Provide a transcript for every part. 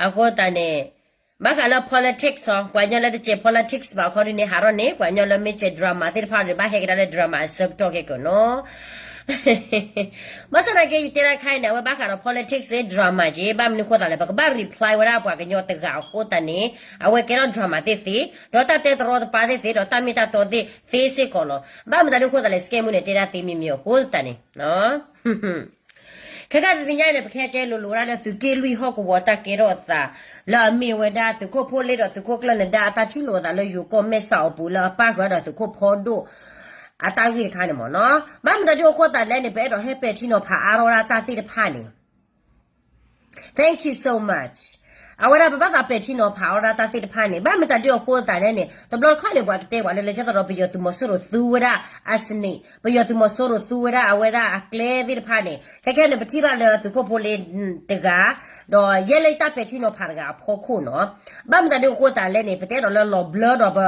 အဃိသတးန့ၣ် ဘၣ်ဃးလၢ politics ဟီ ပှၤကညီလၢတစဲး politics ဘၣ်အခီဒုန့ၣ် ဟးထီၣ်န့ၣ် ပှၤကညီလၢမ့ၢ်စဲး drama သ့ၣ်တဖၣ်န့ၣ် ဘၣ်ဟဲကဒါလၢ drama အဆၢကတီၢ်ခဲကနီၤ ဘၣ်ဆၣ်သနာ်က့ ယတဲဒၣ်ခါအံၤန့ၣ် အဝဲဘၣ်ဃးဒီး politics စ့ drama က့ ဘၣ်မနုၤအဃိသတးလဲၣ် ပကဘၣ် reply ဝဲဒၣ်ပှၤကညီတဂၤအဃိသတးန့ၣ် အဝဲကဲထီၣ် drama သ့ၣ်သ့, ဒီးတၢ်တဲတရီတပါသ့ၣ်သ့, ဒီးတၢ်မ့ၢ်တၢ်တီသ့ၣ်သ့စ့ၢ်ကီးလီၤ. ဘၣ်မတၤဒ်အဃိသတးလဲၣ် စကဲမူန့ၣ် တဲဒၣ်သ့မံၤမံၤအဃိသတးန့ၣ် ခဲခါတနံၤညါန့ၣ် ပကဟဲတဲလိၤလိၤဝဲဒၣ်လၢ သုးက့လွံၢ်ဟီၣ်ကဝီၤတၢ်ကဲထီၣ်အသး လၢအမ့ၢ်ဝဲဒၣ်သုးခိၣ်ဖိလ့ဒီးသုးခိၣ်ကျၢၢ်နဒါအတၢ်ထံၣ်လိာ်အသးလၢယိၤကီၢ်မဲၢ်စးအိၣ်ပူၤလၢအပၣ်ဃုာ်ဒီးသုးခိၣ်ဖီဒိၣ် အတၢ်ဂ့ၢ်တခါန့ၣ်မ့ၢ်နီၤ. ဘၣ်မတၤဒ်အဃိသတးလဲၣ်န့ၣ် ပအဲၣ်ဒိးဟဲပဲာ်ထံနီၤဖးအါထီၣ်ဝဲဒၣ်တၢ်သ့ၣ်တဖၣ်န့ၣ် Thank you so much. အဝဲဒၣ်ပဘၣ်သးပဲာ်ထံနီၤဖးအါထီၣ်ဝဲဒၣ်တၢ်သ့ၣ်တဖၣ်န့ၣ် ဘၣ်မတၤဒ်အဃိသတးလဲၣ်န့ၣ် တဘျီတခီၣ်န့ၣ် ပှၤကတဲပှၤလၢလၢကဲသိးဒီး ပယီၤသုးမီၤစိရိၤသူဝဲဒၣ်အစနံး, ပယီၤသုးမီၤစိရိၤသူဝဲဒၣ်အဝဲဒၣ်အကျဲသ့ၣ်တဖၣ်န့ၣ် ခဲခဲန့ၣ် ပထံၣ်ဘၣ်လၢသုးခိၣ်ဖိလ့တဂၤ ဒီးယဲလၢတၢ်ပဲာ်ထံနီၤဖးတဂၤအဖီခိၣ်နီၤ. ဘၣ်မတၤဒ်အဃိသတးလဲၣ်န့ၣ် ပတဲဒီးလၢလီၤဘျၢဒီးပ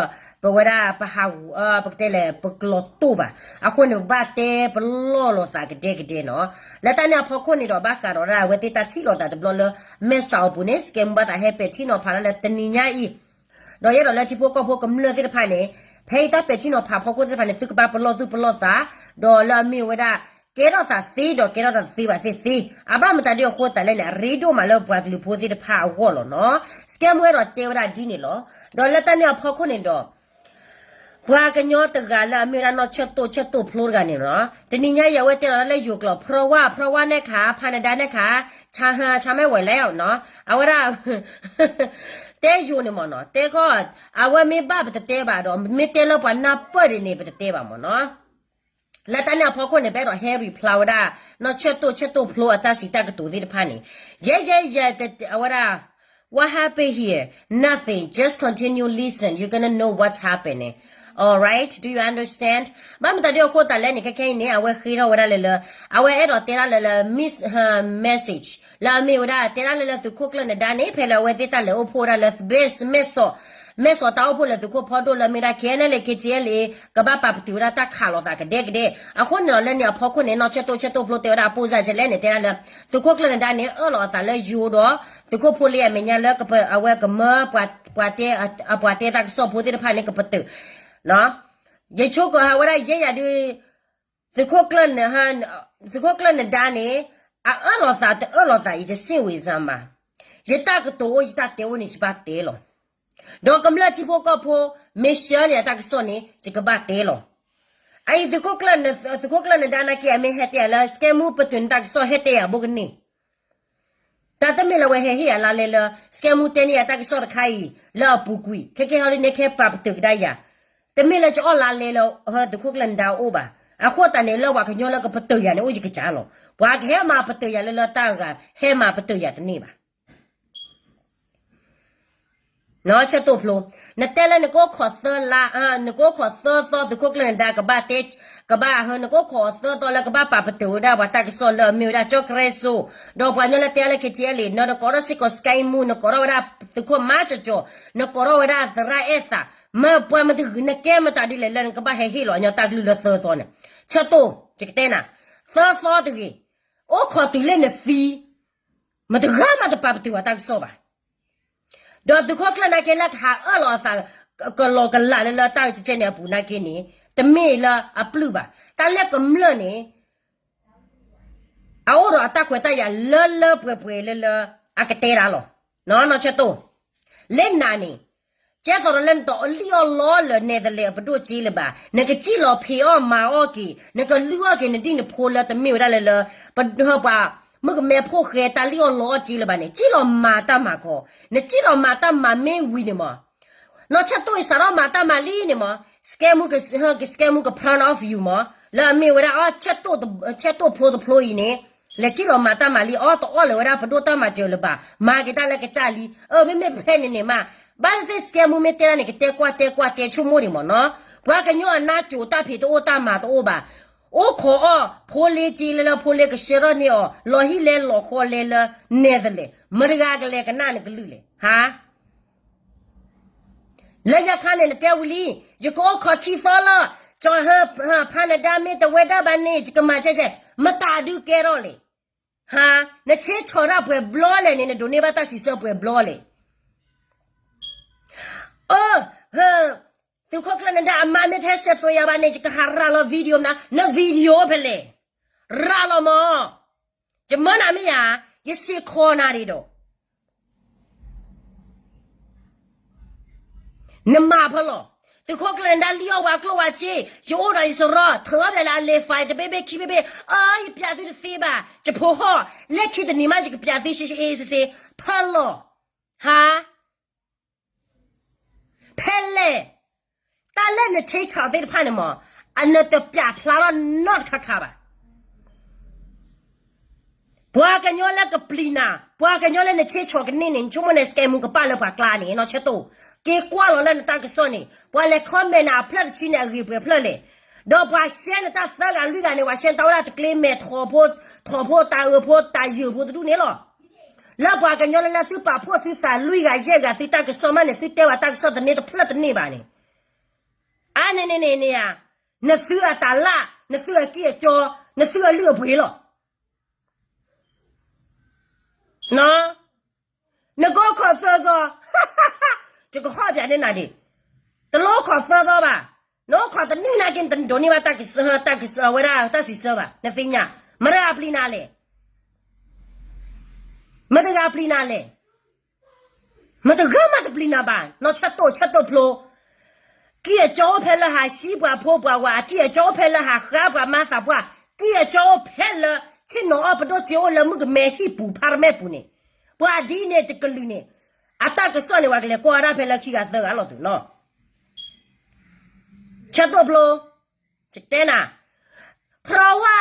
ပဝဲဒၣ်ပဟးဂူာ် ပကတဲလဲၣ် ပကလီၤတိၢ်ဘၣ်. အဃိန့ၣ် ပဘၣ်တဲပလီၢ်လိာ်သးကဒဲကဒဲနီၤ. လၢတၢ်န့ၣ်အဖီခိၣ်န့ၣ်ဒီး ဘၣ်ဃးဒီးဒၣ်အဝဲသ့ၣ်တၢ်ထံၣ်လိာ်သးတဘျီလၢ မဲၢ်စးအိၣ်ပူၤန့ၣ် စကဲမူဘၣ်သးဟဲပဲာ်ထံနီၤဖးဒၣ်လၢတနံၤညါအံၤ ဒီးယအဲၣ်ဒိးလၢထံဖိကီၢ်ဖိကမျၢၢ်သ့ၣ်တဖၣ်န့ၣ် ဖဲအံၤတၢ်ပဲာ်ထံနီၤဖးဖီခိၣ်သ့ၣ်တဖၣ်န့ၣ် သုကဘၣ်ပလီၢ်သူၣ်ပလီၢ်သး, ဒီးလၢအမ့ၢ်ဝဲဒၣ် ကဲထီၣ်သးသ့ဒီးကဲထီၣ်သးတသ့ဘၣ်သ့ၣ်သ့, အဘၣ်မတၤဒ်အဃိသတးလဲၣ်န့ၣ် အရ့ဒိၣ်မးလၢပှၤကလုာ်ဖိသ့ၣ်တဖၣ်အဂီၢ်လီၤနီၤ. စကဲမူအဲၣ်ဒိးတဲဝဲဒၣ်ဒ်န့ၣ်လီၤ. ဒီးလၢတၢ်န့ၣ်အဖီခိၣ်န့ၣ်ဒီး ပှၤကညီတဂၤလၢအမ့ၢ်ဝဲဒၣ်နီၢ်ဆၢၣ်တိၣ် ဆၢၣ်တိၣ်ဖျိတဂၤန့ၣ်လီၤ. တနံၤညါအံၤအဝဲတဲလီၤလၢယိၤကျိာ် ဖရဝါ ဖရဝါနဲၣ်ခါ ဖးနဒါနဲၣ်ခါ ဆါဟါ ဆါမဲဝဲလဲၣ်နီၤ အဝဲဒၣ် တဲယိၤန့ၣ်မ့ၢ်နီၤ တဲခီ အဝဲမ့ၢ်ဘၣ်ပတတဲဘၣ်ဒီး မ့ၢ်တဲလၢပှၤနၢ်ပၢၢ်ဒ်န့ၣ် ပတတဲဘၣ်မ့ၢ်နီၤ. လၢတၢ်န့ၣ်အဖီခိၣ်န့ၣ် ပအဲၣ်ဒိးဟဲ reply ဝဲဒၣ် နီၢ်ဆၢၣ်တိၣ် ဆၢၣ်တိၣ်ဖျိအတၢ်စံးတၢ်ကတိၤသ့ၣ်တဖၣ်န့ၣ် ယဲယဲယဲ အဝဲဒၣ် what happened here? Nothing. Just continue listen. You're gonna know what's happening. Alright? Do you understand? ဘၣ်မတၤဒ်အဃိသတးလဲၣ်န့ၣ် ခဲခဲအံၤန့ၣ် အဝဲဃ့ထီၣ်ဝဲဒၣ်လၢလၢ အဝဲအဲၣ်ဒိးတဲဒၣ်လၢလၢ miss her message လၢအမ့ၢ်ဝဲဒၣ်တဲဒၣ်လၢလၢသုးခိၣ်ကျၢၢ်နဒါန့ၣ် ဖဲလၢအဝဲသ့ၣ်တၢ်လဲၤအိၣ်ဖှိၣ်ဝဲဒၣ်လၢ မဲၢ်စီၤ မဲၢ်စီၤတၢ်အိၣ်ဖှိၣ်လၢသုးခိၣ်ဖီဒိၣ်လၢအမ့ၢ်ဝဲဒၣ် KNLA KTLA ကဘၣ်ပာ်ပတုာ်ဝဲဒၣ်တၢ်ခးလိာ်သးကဒဲကဒဲ. အဃိန့ၣ်ဒီးလၢန့ၣ်အဖီခိၣ်န့ၣ် နီၢ်ဆၢၣ်တိၣ် ဆၢၣ်တိၣ်ဖျိတဲဝဲဒၣ် အပိၢ်စၢ်ကလဲၣ်န့ၣ် တဲဒၣ်လၢ သုးခိၣ်ကျၢၢ်နဒါန့ၣ် အၢၣ်လီၤအသးလၢယိၤဒီး သုးခိၣ်ဖိလ့အမဲာ်ညါလၢ အဝဲကမၢ ပှၤတဲ အပှၤတဲတၢ်ကစီၣ်ဖိသ့ၣ်တဖၣ်န့ၣ် ကပတုာ် ယဆိကမိၣ်ဝဲဒၣ်ယဲယၤဒုး သုးခိၣ်ကျၢၢ် သုးခိၣ်ကျၢၢ်နဒါန့ၣ် အအၢၣ်လီၤသးတအၢၣ်လီၤသး ယတစ့ၣ်ဝံၤစၢ်မး, ယတၢ်ကတိၤအိၣ် ယတၢ်တဲအိၣ်န့ၣ် ယဘၣ်တဲလီၤ. ဒီးကမျၢၢ်ထံဖိကီၢ်ဖိ မ့ၢ်ဆှၢန့ၢ်အတၢ်ကစီၣ်န့ၣ် ယကဘၣ်တဲလီၤ. အအံၤ သုးခိၣ်ကျၢၢ်နဒါနာ်က့ အမ့ၢ်ဟဲတဲယၤလၢ စကဲမူပတုာ်နတၢ်ကစီၣ် ဟဲတဲယၤဘိကန့ၣ် တၢ်တမ့ၢ်လၢဝဲဟဲဟ့ၣ်ယၤလါလဲလၢ စကဲမူတဲန့ၢ်ယၤတၢ်ကစီၣ်တခါအံၤ လၢအပူၤကွံာ် ခဲကဲဟီဒ်န့ၣ် ကဟဲပာ်ပတုာ်ကဒါယၤ, တမ့ၢ်လၢကအီၣ်လါလဲလၢ သုးခိၣ်ကျၢၢ်နဒါအအိၣ်ဘၣ်. အဃိသတးန့ၣ် လၢပှၤကညီလၢကပတုာ်ယၤန့ၣ် အိၣ်ယကစၢ်လီၤ. ပှၤကဟဲမၤပတုာ်ယၤလၢလၢတၢ်ဂၤ ဟဲမၤပတုာ်ယၤတန့ၢ်ဘၣ်. နီၢ်ဆၢၣ်တိၣ်ဖျိ, နတဲလၢနကအိၣ်ခိးသၢလါ, နကအိၣ်ခိးသၢသီ သုးခိၣ်ကျၢၢ်နဒါကဘၣ်တဲ, ကဘၣ်ဟဲ, နကအိၣ်ခိးသၢသီလၢကဘၣ်ပာ်ပတုာ်ဝဲဒၣ်ပှၤတၢ်ကစီၣ်လၢအမ့ၢ်ဝဲဒၣ်ကၠီၣ်ကရဲစိ, ဒီးပှၤကညီလၢတဲလၢ KTLA နကိးထီၣ်စ့ၢ်ကီးစကဲမူ, နကိးထီၣ်ဝဲဒၣ်သုးခိၣ်မါကၠီၤကၠီၤ, နကိးထီၣ်ဝဲဒၣ်သရၣ်အဲၣ်သး, မ့ၢ်ပှၤမတဂုၤ နကဲမတၤဒ်လဲၣ်လၢနကဘၣ်ဟဲဟ့ၣ်လီၤညီတၢ်ကလုၢ်လၢသၢသီန့ၣ်, ဆၢၣ်တိၣ်, ယကတဲနၤ, သၢသီတဂ့ၤ, အိၣ်ခိးတုၤလၢနသံ မတဂၤမးတပာ်ပတုာ်ပှၤတၢ်ကစီၣ်ဘၣ်. ဒီးသုးခိၣ်ကျၢၢ်နာ်က့လၢကဟးအၢၣ်လီၤအသး ကလီၤကလးလၢလၢတၢ်ကကဲန့ၣ်အပူၤနာ်က့န့ၣ် တမ့ၢ်လၢအပျုၢ်ဘၣ်. တၢ်လၢကမျၢၢ်န့ၣ် အအိၣ်ဒီးအတၢ်ခွဲးတၢ်ယာ်လၢလၢပှဲၤပှဲၤလၢလၢ အကတဲတၢ်လီၤ. နီၢ်ဆၢၣ်တိၣ်, လၢနၤန့ၣ် ကဲသိးဒီးလၢနတအီၣ်လံၣ်အီၣ်လီလၢနဲၣ်သလဲးအပဒိၣ်က့လၢၤဘၣ်, နကစံၣ်လီၤဖံးအီၣ်မၤအီၣ်က့ၤ, နကလုၢ်အီၣ်က့ၤ နဒံၣ်နဖိလၢတမ့ၢ်ဝဲဒၣ်လၢလၢ ပဒၢပှၤ မုၣ်ကမဲဖိဃဲတၢ်လံၣ်အီၣ်လီအီၣ်က့လၢၤဘၣ်န့ၣ် စံၣ်လီၤမၤတၢ်မၤခီ, နစံၣ်လီၤမၤတၢ်မၤမ့ၢ်ဝံၤန့ၣ်မး နီၢ်ဆၢၣ်တိၣ်အံၤ စးထီၣ်မၤတၢ်မၤလံန့ၣ်မး, စကဲမူက စကဲမူက proud of you မး, လၢအမ့ၢ်ဝဲဒၣ်အီ ဆၢၣ်တိၣ်ဖျိတဖျိအံၤန့ၣ်, လဲၤစံၣ်လီၤမၤတၢ်မၤလံ အီၣ်တအီၣ်လၢၤဝဲဒၣ်ပဒိၣ်တၢ်မၤစၢၤလၢၤဘၣ်, မၤက့ၤတၢ်လၢကစၢ်လံ, အၢ မ့မ့ၢ်ဖဲန့ၣ်န့ၣ်မး, ဘၣ်သ့ၣ်သ့ၣ်စကဲမူမ့ၢ်တဲဒၣ်န့ၣ် ကတဲကွၢ်တဲကွၢ်တဲဆိကမိၣ်ဒံးမးနီၤ, ပှၤကညီအနါစိၤတၢ်ဖံးတအိၣ်တၢ်မၤတအိၣ်ဘၣ်, အိၣ်ခိးအီၣ် ဖိလ့က့လၢလၢ ဖိလ့ကဆှၢထီၣ်န့ၢ်အီၤ လီၤဟံၣ်လဲၤလီၤဃီလဲၤလၢ နဲၣ်သလဲး မတဂၤကလဲၤကနၣ်နကလုၢ်လဲၣ်, ဟါ လၢညါခါန့ၣ် နတဲဝံၤလံ, ယကအိၣ်ခိးခံသီလီၤ, ကၠီၤဟၢ ဖးနဒါမ့ၢ်တဝဲဒၣ်ဘၣ်န့ၣ် ယကမၤကဲကဲ, မတၤဒုးကဲထီၣ်လဲၣ်, ဟါ, နဆ့ဆီၣ်တၢ်ပှဲၤဘျီလဲၣ်န့ၣ် နဒိးန့ၢ်ဘၣ်တၢ်စံးဆၢပှဲၤဘျီလဲၣ်. အၢ, သုးခိၣ်ကျၢၢ်နဒါအမါ မ့ၢ်တဟဲစဲးသွဲၣ်ယၤဘၣ်န့ၣ် ယကဟးရၤလီၤ video နၤ, န video ဖဲလဲၣ်, ရၤလီၤမး, ယမၢနၤမ့ၢ်ယၤ, ယစ့ၢ်ကီးနၤဒ်ဒီး နမၤဖဲလဲၣ်, သုးခိၣ်ကျၢၢ်နဒါလံအီၣ်ဝဲကျိၣ်ဝဲစ့, ယအိၣ်ဒီးယစရီ, ထုးအီၣ်ဘျဲၣ်လၢအလဲၤ file တဘ့ၣ်ဘ့ၣ်ခံဘ့ၣ်ဘ့ၣ်, အၢ ယပျးသုတသ့ဘၣ်, ယဖိဟီၣ်, လၢခံတနံၤမး ယကပျးသု ရှဲရှဲအ့စ့စ့, ဖဲလဲၣ်, ဟါ, ဖဲလဲၣ်, တၢ်လၢနဆ့ဆီၣ်သ့ၣ်တဖၣ်န့ၣ်မး, အနတပျးဖျါထီၣ်နီတခါခါဘၣ်. ပှၤကညီလၢကပျံၤနၤ, ပှၤကညီလၢနဆ့ဆီၣ်ကန့ၢ်န့ၣ် နဆိကမိၣ်န့ၣ်စကဲမူကပၢ်လၢပှၤကျါန့ၣ် နီၢ်ဆၢတိၢ်, က့ၤကွၢ်လီၤလၢနတၢ်ကစီၣ်န့ၣ် ပှၤလဲၤ comment နၤအဖျၢၣ်တဆံန့ၣ် အဂ့ၤပှဲၤဖျၢၣ်လဲၣ်, ဒီးပှၤ share နတၢ်သၢဂၤလွံၢ်ဂၤန့ၣ် ပှၤ share နတၢ်အိၣ်ဒၣ်တကျ့မဲာ်ထီၣ်ဖိ, ထီၣ်ဖိတၢ်အၢဖိတၢ်ယၢၢ်ဖိတဒူၣ်န့ၣ်လီၤ. လၢပှၤကညီလၢလၢသုပာ်ဖှိၣ်သုသးလွံၢ်ဂၤယဲၢ်ဂၤ သုတၢ်ကစီၣ်မးန့ၣ် သုတဲဝဲတၢ်ကစီၣ်တန့ၢ်တဖျၢၣ်တန့ၢ်ဘၣ်န့ၣ်, အါန့ၣ်န့ၣ်န့ၣ်န့ၣ်ဧါ, နသုအတၢ်လၢ်, နသုအကံၢ်အကီ, နသုအလုၢ်အပှ့ၤလီၤ. နကအိၣ်ခိးသၢသီ, ယကဟီၣ်ပၠးန့ၢ်နၤဒံး, တလိၣ်အိၣ်ခိးသၢသီဘၣ်, နအိၣ်ခိးတနံၣ်နာ်က့ နတဒိးန့ၢ်ဘၣ်တၢ်ကစီၣ်, တၢ်ကစီၣ်ဝဲဒၣ်တၢ်စံးဆၢဘၣ်, နသ့ၣ်ညါ, မတၤတဂၤပျံၤနၤလဲၣ်, မတၤတဂၤပျံၤနၤလဲၣ်. မတၤတဂၤမးတပျံၤနၤဘၣ်, နီၢ်ဆၢတိၢ်ဆၢတိၢ်ဖျိ, ကံၢ်အကီအိၣ်ဖဲလၢဟးဟံးပှၤဖိပှၤဝၤ, ကံၢ်အကီအိၣ်ဖဲလၢဟးဃါပှၤမါသးပှၢ်, ကံၢ်အကီအိၣ်ဖဲလၢ ဆ့ၣ်နီၤအီၣ်ပဒိၣ်စ့အိၣ်လၢမုၣ်ကမဲဟံၣ်ပူၤ apartment ပူၤန့ၣ်, ပှၤဒ်န့ၣ်တကလုာ်န့ၣ်, အတၢ်ကစီၣ်န့ၣ် ပှၤကလဲၤကွၢ်ဝဲဒၣ်ဖဲလၢခံဂၤသၢဂၤလီၤသုးနီၤ, ဆၢတိၢ်ဖျိ, ယတဲနၤ, ဖရီဝါ,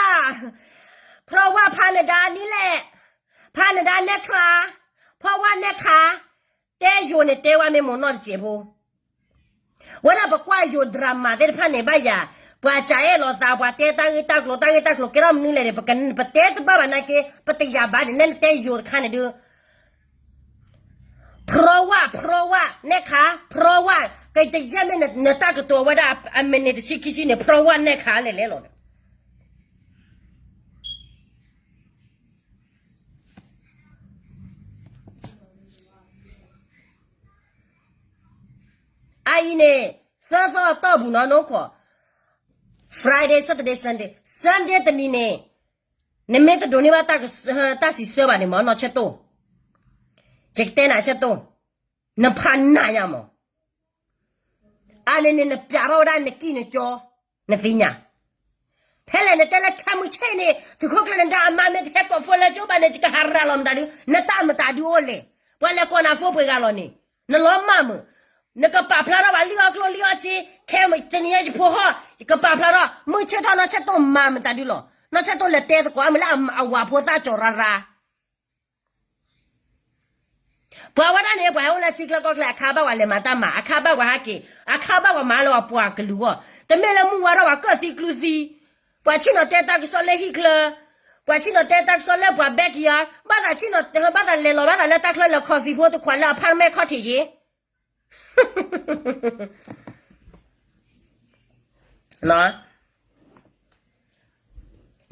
ဖရီဝါဖးနဒါနံၤလဲၣ်, ဖးနဒါနဲခါ, ဖရီဝါနဲခါ, တဲယိၤန့ၣ်တဲဝဲမ့ၢ်မိၢ်နီၢ်တစဲးဖိ, ဝဲဒၣ်ပကွၢ်ယိၤ drama သ့ၣ်တဖၣ်န့ၣ် ဘၣ်ယၤ, ပှၤစံးအဲၣ်လိာ်သး ပှၤတဲတၢ်ဂ့ၢ်တၢ်ကျိၤ တၢ်ဂ့ၢ်တၢ်ကျိၤကဲထီၣ်မနုၤလဲၣ်န့ၣ် ပတဲတဘၣ်ဘၣ်နာ်က့ ပတယာ်ဘၣ်န့ၣ် နဲနတဲယိၤတခါန့ၣ်ဒုး ဖရီဝါ, ဖရီဝါ, နဲခါ, ဖရီဝါ, ကယဲၢ်မ့ၢ်နတၢ်ကတိၤဝဲဒၣ် အမံးနံးတဆံခံဆံန့ၣ် ဖရီဝါနဲခါလဲၣ်လဲၣ်လီၤ. အအံၤန့ၣ် သၢသီအတီၢ်ပူၤနီၤ နအိၣ်ခိး Friday, Saturday, Sunday, Sunday တနံၤန့ၣ် နမ့ၢ်တဒိးန့ၢ်ဘၣ်တၢ်စံးဆၢဘၣ်န့ၣ်မ့ၢ်နီၢ်ဆၢတိၢ်, ယကတဲနၤဆၢတိၢ်, နဖးနးညါမး, အန့ၣ်န့ၣ် နပျးထီၣ်ဝဲဒၣ်နကံၢ်နကီ, နသ့ၣ်ညါ, ဖဲလဲၣ်နတဲလၢခဲမုၢ်ဆ့ၣ်န့ၣ် သုးခိၣ်ကျၢၢ်နဒါအမါမ့ၢ်တဟဲ confirm လၢကၠိဘၣ်န့ၣ် ယကဟးရၤလီၤမတၤဒု, နတၢ်မတၤဒုအိၣ်လဲၣ်, ပှၤလဲၤကိးနၤ phone ပှဲၤဂၤလီၤန့ၣ်, နလီၤမၢ်မုာ်, နကပာ်ဖျါထီၣ်ပှၤလံၣ်အီၣ်ကျိၣ်လံၣ်အီၣ်စ့, ခဲမုၢ်တနံၤညါယဖိဟီၣ်, ယကပာ်ဖျါထီၣ်, မုၢ်ဆ့ၣ်ထီၣ်နီၢ်ဆၢတိၢ်မၤမတၤဒုလီၤ, နီၢ်ဆၢတိၢ်လဲၤတဲသကိးမုၢ်လၢအဝၤဖိသၣ်ကၠီၤရၤရၤ ပှၤဝဲဒၣ်န့ၣ် ပှၤအိၣ်လၢထံချၢကီၢ်ချၢ အခါဘၣ်ပှၤလဲၤမၤတၢ်မၤ, အခါဘၣ်ပှၤဟးက့ၤ, အခါဘၣ်ပှၤမၤလၢပှၤကလုာ်အဂီၢ်, တမ့ၢ်လၢမုၢ်ဝါထီၣ်ပှၤကၢၣ်သံကျုသံ, ပှၤဆ့ၣ်နီၤတဲတၢ်ကစီၣ်လၢဟံၣ်ချၢ, ပှၤဆ့ၣ်နီၤတဲတၢ်ကစီၣ်လၢပှၤ backyard, ဘၣ်သးဆ့ၣ်နီၤ, ဘၣ်သးလဲၤလီၤ ဘၣ်သးလၢတၢ်ချၢလၢ coffee ဖိတခွးလၢ apartment cottage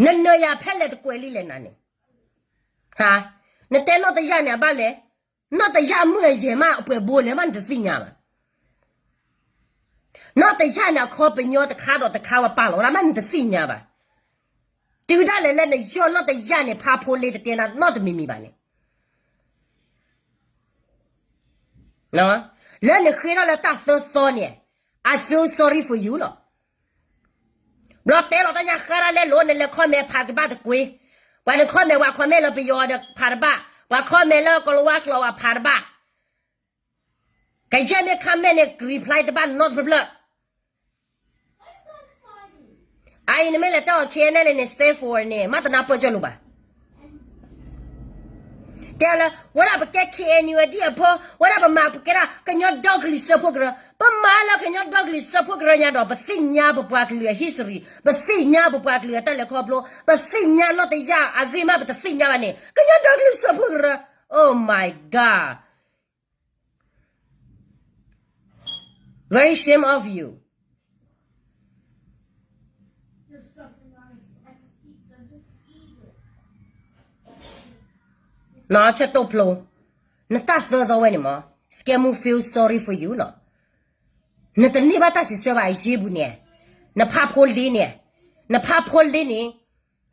နနၢၤယၤဖဲလဲၣ်တကွဲးလံလဲၣ်နၤန့ၣ်, နတဲနီၢ်တယၢ်န့ၣ် အဘၣ်လဲၣ်, နီၢ်တယၢ်အမုၢ်အယဲၢ်မးအပှဲၤဘိလဲၣ်မး နတသ့ၣ်ညါဘၣ်. နီၢ်တယၢ်န့ၣ် အခီပညီတခါဒီးတခါဝဲပာ်လီၤဝဲဒၣ်မး နတသ့ၣ်ညါဘၣ်. တုၤဒၣ်လဲာ်လၢနယီၢ်နီၢ်တယၢ်န့ၣ် ဖးဖိလ့တတဲနၤနီတမံၤမံၤဘၣ်န့ၣ် လၢနဃ့ထီၣ်လၢတၢ်သၢသီန့ၣ် I feel sorry for you လီၤ. ဘျီတဲလီၤတၢ်ညါဃါတၢ်လဲလိာ် နလဲၤ comment ဖးတဘၣ်တကွ့, ပှၤန comment ပှၤ comment လၢပယီၤဒီးဖးတဘၣ်, ပှၤ comment လၢကလၤဝါကျိာ်ဝဲဖးတဘၣ်, ကယဲၢ်မ့ၢ် comment န့ၣ် reply တဘၣ်နီတဖျၢၣ်ဖျၢၣ်. အအံၤနမ့ၢ်လဲၤတဲအီၤ KNLA န့ၣ် stay for န့ၣ် မ့ၢ်တနၢ်ပၢၢ်ကၠိလိာ်ဘၣ်. တဲလၢ ဝဲဒၣ်ပကဲ KNU ဒ်အဖိ, ဝဲဒၣ်ပမၤပကဲဒၣ်ကညီဒီကလုာ်စၢဖှိၣ်ကရၢ, ပမၤလၢကညီဒီကလုာ်စၢဖှိၣ်ကရၢညါဒီး ပသ့ၣ်ညါပပှၤကလုာ်အ history, ပသ့ၣ်ညါပပှၤကလုာ်အတၢ်လဲၤခီဖျိ, ပသ့ၣ်ညါနီၢ်တယၢ်အဂ့ၢ်မး ပတသ့ၣ်ညါဘၣ်န့ၣ် ကညီဒီကလုာ်စၢဖှိၣ်ကရၢ, oh my god. Very shame of you. ဆၢတိၢ်ဖျိ, နတၢ်သၢသီဝဲန့ၣ်မး, Scammer feel sorry for you နီၤ. နတန့ၢ်ဘၣ်တၢ်စံးဆၢဘၣ်အယ့ပူၤန့ၣ်, နဖးဖိလ့န့ၣ်, နဖးဖိလ့န့ၣ်,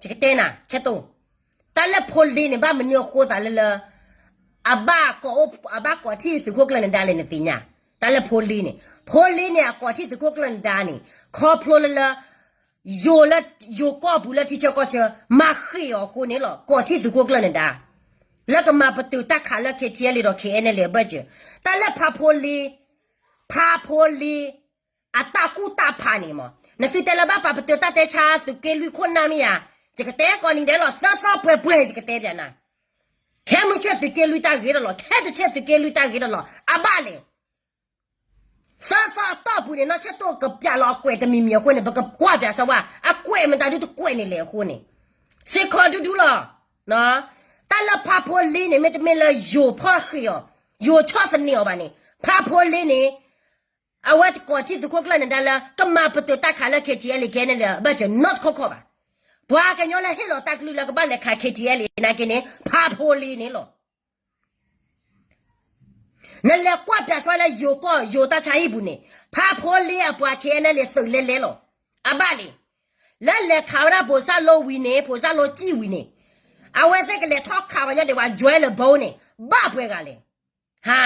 ယကတဲနၤ ဆၢတိၢ်, တၢ်လၢဖိလ့န့ၣ် ဘၣ်မနုၤအဃိသးလၢလၢ အဘၣ်ကိးထံၣ်သုးခိၣ်ကျၢၢ်နဒါလဲၣ်နသ့ၣ်ညါ, တၢ်လၢဖိလ့န့ၣ်, ဖိလ့န့ၣ် အကိးထံၣ်သုးခိၣ်ကျၢၢ်နဒါန့ၣ် ခီဖျိလၢလၢ ယိၤလၢ ယိၤကီၢ်ပူၤလၢထံဆၢကီၢ်ဆၢ မၤဃ့ၢ်အီၤအဃိန့ၣ်လီၤ. ကိးထံၣ်သုးခိၣ်ကျၢၢ်နဒါ လၢကမၤပတုာ်တၢ်ခးလၢ KTLA ဒီး KNLA အဘၢၣ်စၢၤ, တၢ်လၢဖးဖိလ့, ဖးဖိလ့ အတၢ်ကူၣ်တၢ်ဖးန့ၣ်မး, နသုတဲလၢဘၣ်ပာ်ပတုာ်တၢ်တဲဆါသုးက့လွံၢ်ခိၣ်နၢ်မ့ၢ်ဧါ, ယကတဲကိးနံၤဒဲးလီၤ, သၢသီပှဲၤပှဲၤ ယကတဲပျးနၤ, ခဲမုၢ်ဆ့ၣ်သုးက့လွံၢ်တၢ်ဂ့ၤဒီးလီၤ, ခဲတဆ့ၣ်သုးက့လွံၢ်တၢ်ဂ့ၤဒီးလီၤ, အဘၣ်လဲၣ် သၢသီအတီၢ်ပူၤန့ၣ် နီၢ်ဆၢတိၢ်ကပျးလီၤအကွဲးတမံၤမံၤအဃိန့ၣ် ပကကွၢ်ပျးစၢၤဝဲ အကွဲးမတၤဒုတကွဲးန့ၣ်လဲၣ်အဃိန့ၣ်, စ့ၢ်ကီးဒူဒူလီၤ. တၢ်လၢဖးဖိလ့န့ၣ် မ့တမ့ၢ်လၢယိၤဖီၣ်ဃ့ၢ်အီၤ, ယိၤဆီၣ်သနံးအီၤဘၣ်န့ၣ်, ဖးဖိလ့န့ၣ် အဝဲတကိးထံၣ်သုးခိၣ်ကျၢၢ်နဒါလၢ ကမၤပတုာ်တၢ်ခးလၢ KTLA KNLA အဘၢၣ်စၢၤ နီတခီခီဘၣ်. ပှၤကညီလၢဟ့ၣ်လီၤတၢ်ကလုၢ်လၢကဘၣ်လဲၤခး KTLA နာ်က့န့ၣ် ဖးဖိလ့န့ၣ်လီၤ. နလဲၤကွၢ်ပျးစၢၤလၢယိၤကီၢ်ယိၤတၢ်ဆါဟံၣ်ပူၤန့ၣ် ဖးဖိလ့အပှၤ KNLA သုးလဲလဲလီၤ. အဘၣ်လံ. လၢလဲၤခးဝဲဒၣ်ဘိးစၢ်လိဝံၤန့ၣ် ဘိးစၢ်လိစံၣ်ဝံၤန့ၣ် အဝဲသ့ၣ်ကလဲၤထီၣ်ခးပှၤညီဒံးဝဲ join လၢဘိန့ၣ် ဘၣ်ပှဲၤဂၤလဲၣ်. ဟါ,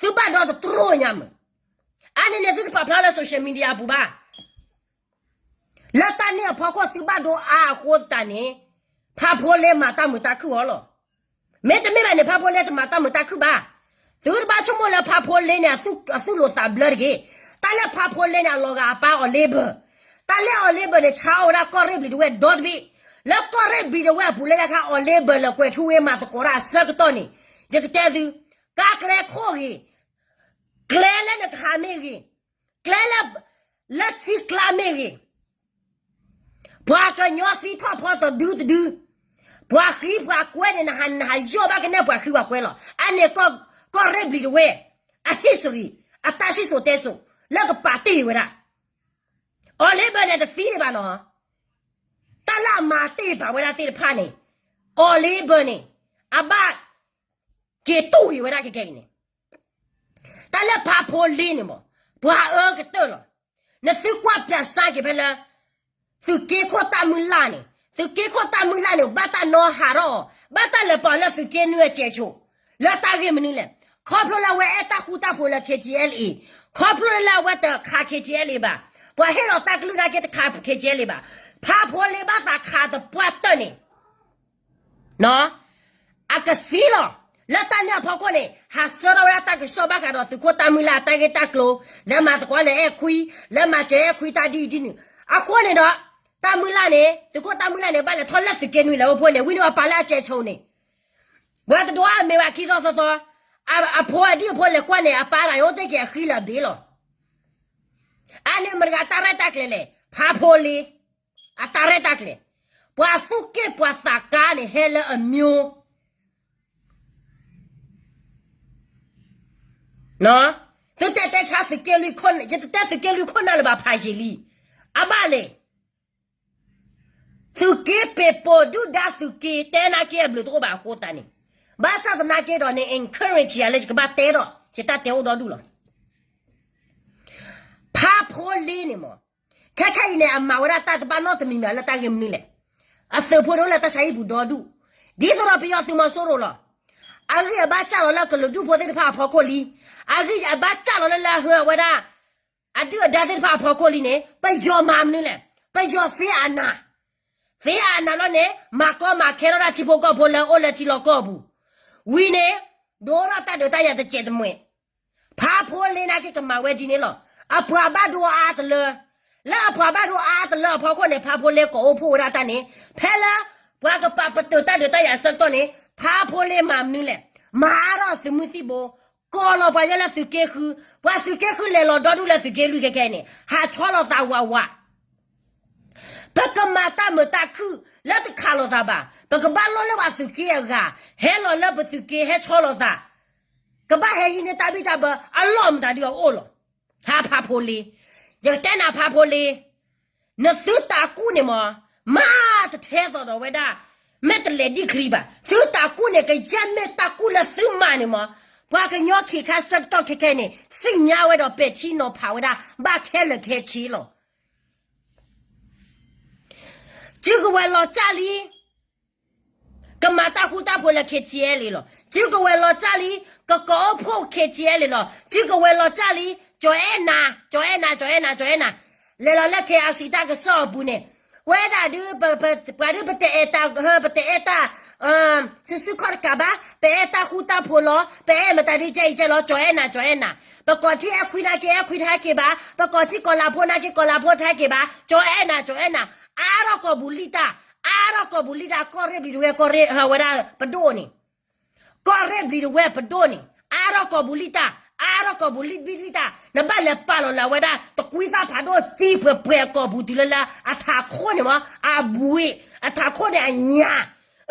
သုဘၣ်ဒီတတြိညါမုၢ်. အါန့ၣ်န့ၣ် သုတပာ်ဖျါလၢ social media အပူၤဘၣ်. လၢတၢ်န့ၣ်အဖီခိၣ် သုဘၣ်ဒိအါအဃိသတးန့ၣ် ဖးဖိလ့မၤတၢ်မုာ်တၢ်ခုၣ်အီၤလီၤ. မ့တမ့ၢ်ဘၣ်န့ၣ် ဖးဖိလ့တမၤတၢ်မုာ်တၢ်ခုၣ်ဘၣ်. သုတဘၣ်ဆိကမိၣ်လၢဖးဖိလ့န့ၣ် အသူၣ်လိာ်သးဘျၢတဂ့ၤ. တၢ်လၢဖးဖိလ့န့ၣ် အလီၤဂာ်အပၢ်အီၤလ့ဘၢၣ်. တၢ်လၢအီၤလ့ဘၢၣ်န့ၣ် ဆါအီၣ်ဝဲဒၣ်ကီၢ်ရ့ၣ်ဘျံးဒဝဲၢ်ဒီတဘ့ၣ်. လၢကီၢ်ရ့ၣ်ဘျံးဒဝဲၢ်အပူၤလၢညါခါ အီၤလ့ဘၢၣ်လဲၤကွဲးထူဝ့မၤသကိးတၢ်အဆၢကတီၢ်န့ၣ် ယကတဲသု, ကါကျဲခိၣ်ဂ့ၤ, ကျဲလၢနကဟးမ့ၢ်ဂ့ၤ, ကျဲလၢ လၢထံကျါမ့ၢ်ဂ့ၤ, ပှၤကညီသံထီၣ်ဖီတဒုတဒု, ပှၤဃံပှၤကွဲန့ၣ် နဟးယီၢ်ဘၣ်ကနဲၣ်ပှၤဃံပှၤကွဲလီၤ. အါန့ၣ် ကီၢ်ရ့ၣ်ဘျံးဒဝဲၢ် အ history အတၢ်စံၣ်စိၤတဲစိၤ လၢကပာ်တ့ၢ်ဝဲဒၣ် အီၤလ့ဘၢၣ်န့ၣ် တသံဒံးဘၣ်နီၤ. တၢ်လၢအမၤတ့ၢ်ဘၣ်ဝဲဒၣ်သ့ၣ်တဖၣ်န့ၣ် အီၤလ့ဘၢၣ်န့ၣ် အဘၣ်က့ၤတူၢ်ဂ့ၤဝဲဒၣ်ခဲကနံၣ်အံၤန့ၣ် တၢ်လၢဖးဖိလ့န့ၣ်မး ပှၤအၢကတၢၢ်လီၤ. နသုကွၢ်ပၠးစၢ်က့ၤဖဲလၢ သုးက့ခိၣ်တၢ်မုၢ်လၢ်န့ၣ်, သုးက့ခိၣ်တၢ်မုၢ်လၢ်န့ၣ် ဘၣ်တၢ်နီၢ်ဟးထီၣ်အီၤ, ဘၣ်တၢ်လဲၤပာ်လၢသုးက့နွံအစဲးဆိး, လၢတၢ်ဂ့ၢ်မနုၤလဲၣ်. ခီဖျိလၢအဝဲအဲၣ်တၢ်ဃူတၢ်ဖိးလၢ KTLA, ခီဖျိလၢအဝဲတခး KTLA ဘၣ်, ပှၤဟ့ၣ်လီၤတၢ်ကလုၢ်နာ်က့တခး KTLA ဘၣ်, ဖးဖိလ့ဘၣ်သးခးသပှၢ်တၢၢ်န့ၣ် အကသံလီၤ. လၢတၢ်န့ၣ်အဖီခိၣ်န့ၣ် ဟးဆှၢထီၣ်ဝဲဒၣ်တၢ်ကစီၣ်ဘၣ်ဃးဒီးသုးခိၣ်တၢ်မုၢ်လၢ်အတၢ်ဂ့ၢ်တၢ်ကျိၤ, လၢမၤသကိးလၢအဲၣ်ခွံ, လၢမၤစၢၤအဲၣ်ခွံတၢ်ဒ်အံၤဒ်နုၤ, အဃိန့ၣ်ဒီး တၢ်မုၢ်လၢ်န့ၣ် သုးခိၣ်တၢ်မုၢ်လၢ်န့ၣ် ဘၣ်လဲၤထီၣ်လၢသုးက့နွံလၢအအိၣ်ဖဲန့ၣ် ဝံၤန့ၣ်အပာ်လၢအစဲးဆိးန့ၣ်, ပှၤတဒိးအမ့ၢ်ဘၣ်ခံသီသီသီ, အဖိအဒံၣ်အဖိလဲၤကွၢ်န့ၣ် အပၢ်တၢ်အိၣ်တ့ၢ်က့ၤအဃံလၢအဘ့ၣ်လီၤ. အါန့ၣ်မတၤဂၤတၢ်ရဲၣ်တၢ်ကျဲၤလဲၣ်, ဖးဖိလ့ အတၢ်ရဲၣ်တၢ်ကျဲၤ, ပှၤသူၣ်က့ၣ်ပှၤသးကါန့ၣ် ဟဲလၢအမျိုး သုတဲတဲဆါသုးက့လွံၢ်ခိၣ်, ယတတဲသုးက့လွံၢ်ခိၣ်နၢ်လၢၤဘၣ် ဖးယံာ်လံ. အဘၣ်လဲၣ်. သုးက့ပ့ၤပိာ်ဒုၣ်ဒါသုးက့တဲနာ်က့အဘျုးတအိၣ်ဘၣ်အဃိသတးန့ၣ်, ဘၣ်ဆၣ်သနာ်က့ဒီးန့ၣ် encourage ယၤလၢယကဘၣ်တဲဒီး ယတၢ်တဲအိၣ်ဒီဒူၣ်လီၤ. ဖးဖိလ့န့ၣ်မး, ခဲခဲအံၤန့ၣ် အမၤဝဲဒၣ်တၢ်တဘၣ်နီတမံၤမံၤလၢတၢ်ဂ့ၢ်မနုၤလဲၣ်. အသုးဖိတအိၣ်လၢတၢ်ဆါဟံၣ်ပူၤဒီဒူၣ်, ဒ်သိးဒီးပယီၤသုးမီၤစိရိၤလီၤ. အဂံၢ်အဘါစၢ်လီၤလၢကလုာ်ဒူၣ်ဖိသ့ၣ်တဖၣ်အဖီခိၣ်လံ. အဂံၢ်အဘါစၢ်လီၤလၢလၢဟၢအဝဲဒၣ် အဒုၣ်အဒါသ့ၣ်တဖၣ်အဖီခိၣ်လံန့ၣ် ပယီၤမၤမနုၤလဲၣ်. ပယီၤသ့အနး, သ့အနးလီၤန့ၣ် မၤကီမၤခဲထီၣ်ဒၣ်ထံဖိကီၢ်ဖိလၢအအိၣ်လၢထံလီၢ်ကီၢ်ပူၤ, ဝံၤန့ၣ် ဒိးထီၣ်တၢ်ဒုးတၢ်ယၤတစဲးတမှဲး. ဖးဖိလ့နာ်က့ကမၤဝဲဒ်န့ၣ်လီၤ. အပှၤဘၣ်ဒိအါတလၢ, လၢအပှၤဘၣ်ဒိအါတလၢအဖီခိၣ်န့ၣ် ဖးဖိလ့ကိးအိၣ်ဖှိၣ်ဝဲဒၣ်တၢ်န့ၣ်, ဖဲလၢ ပှၤကပာ်ပတုာ်တၢ်ဒုးတၢ်ယၤအဆၢကတီၢ်န့ၣ် ဖးဖိလ့မၤမနုၤလဲၣ်. မၤအါထီၣ်အသုးမုၢ်သံၣ်ဘိ, ကိးလီၤပှၤယဲလၢသုးက့ဃု, ပှၤသုးက့ဃုလဲၤလီၤဒီဒူၣ်လၢသုးက့လွံၢ်ခဲခဲအံၤန့ၣ် ဟးဆီလီၤသးဝးဝး ပကမၤတၢ်မုာ်တၢ်ခုၣ်လၢတခးလိာ်သးဘၣ်, ပကဘၣ်လိၣ်လၢပှၤသုးက့အဂၤ, ဟဲလီၤလၢပသုးက့ဟဲဆီလီၤသး, ကဘၣ်ဟဲဟံးန့ၢ်တၢ်ဘံၣ်တၢ်ဘၢ အလီၢ်မတၤဒုအအိၣ်လီၤ. ဟးဖးဖိလ့, ယကတဲနၤဖးဖိလ့, နသုတးကူၣ်န့ၣ်မး, မၤတထဲသိးဒီးဝဲဒၣ် မ့ၢ်တလဲၤဒံၣ်ချံဘၣ်. သုတၢ်ကူၣ်န့ၣ် ကယဲၢ်မ့ၢ်တၢ်ကူၣ်လၢသုမၤန့ၣ်မး, ပှၤကညီခံခါဆၢကတီၢ်ခဲခဲန့ၣ် သ့ၣ်ညါဝဲဒီးပဲာ်ထံနီၤဖးဝဲဒၣ် ဘၣ်ခဲလၢာ်ခဲဆ့လီၤ. စုကဝဲၤလီၤစၢ်လံ ကမၤတၢ်ဃူတၢ်ဖိးလၢ K T L A လီၤ. စုကဝဲၤလီၤစၢ်လံ ကကိးအိၣ်ဖှိၣ် K T L A လီၤ. စုကဝဲၤလီၤစၢ်လံ ကၠီၤအဲၣ်နၤ ကၠီၤအဲၣ်နၤ ကၠီၤအဲၣ်နၤ ကၠီၤအဲၣ်နၤ လဲၤလီၤလၢ K R C တၢ်ကစီၣ်အပူၤန့ၣ်, ဝဲဒၣ်ဒုး ပှၤဒုးပတအဲၣ်တၢ် ပတအဲၣ်တၢ် စုစုခီၣ်တကးဘၣ်, ပအဲၣ်တၢ်ဃူတၢ်ဖိးလီၤ, ပအဲၣ်မတၤဒုးကဲအံၤကဲလီၤ ကၠီၤအဲၣ်နၤ ကၠီၤအဲၣ်နၤ, ပကိးထံအဲၣ်ခွံနာ်က့ အဲၣ်ခွံတဟဲက့ၤဘၣ်, ပကိးထံကီၤလၤဖိနာ်က့ ကီၤလၤဖိတဟဲက့ၤဘၣ်, ကၠီၤအဲၣ်နၤ ကၠီၤအဲၣ်နၤ, အါထီၣ်ကီၢ်ပူၤလံတၢ်, အါထီၣ်ကီၢ်ပူၤလံတၢ် ကီၢ်ရ့ၣ်ဘျံးတဝဲၢ် ကီၢ်ရ့ၣ်ဝဲဒၣ်ပဒိၣ်န့ၣ် ကီၢ်ရ့ၣ်ဘျံးတဝဲၢ်ပဒိၣ်န့ၣ် အါထီၣ်ကီၢ်ပူၤလံတၢ်, အါထီၣ်ကီၢ်ပူၤလံဘံၣ်လံတၢ်, နဘၣ်လဲၤပာ်လီၤလၢအဝဲဒၣ် တကွံသၣ်ဖးဒိၣ်ကၠံပှဲၤပှဲၤကီၢ်ပူၤတုၤလၢလၢ အထးခိၣ်န့ၣ်မး အဘှံး, အထးခိၣ်န့ၣ်အညၣ်,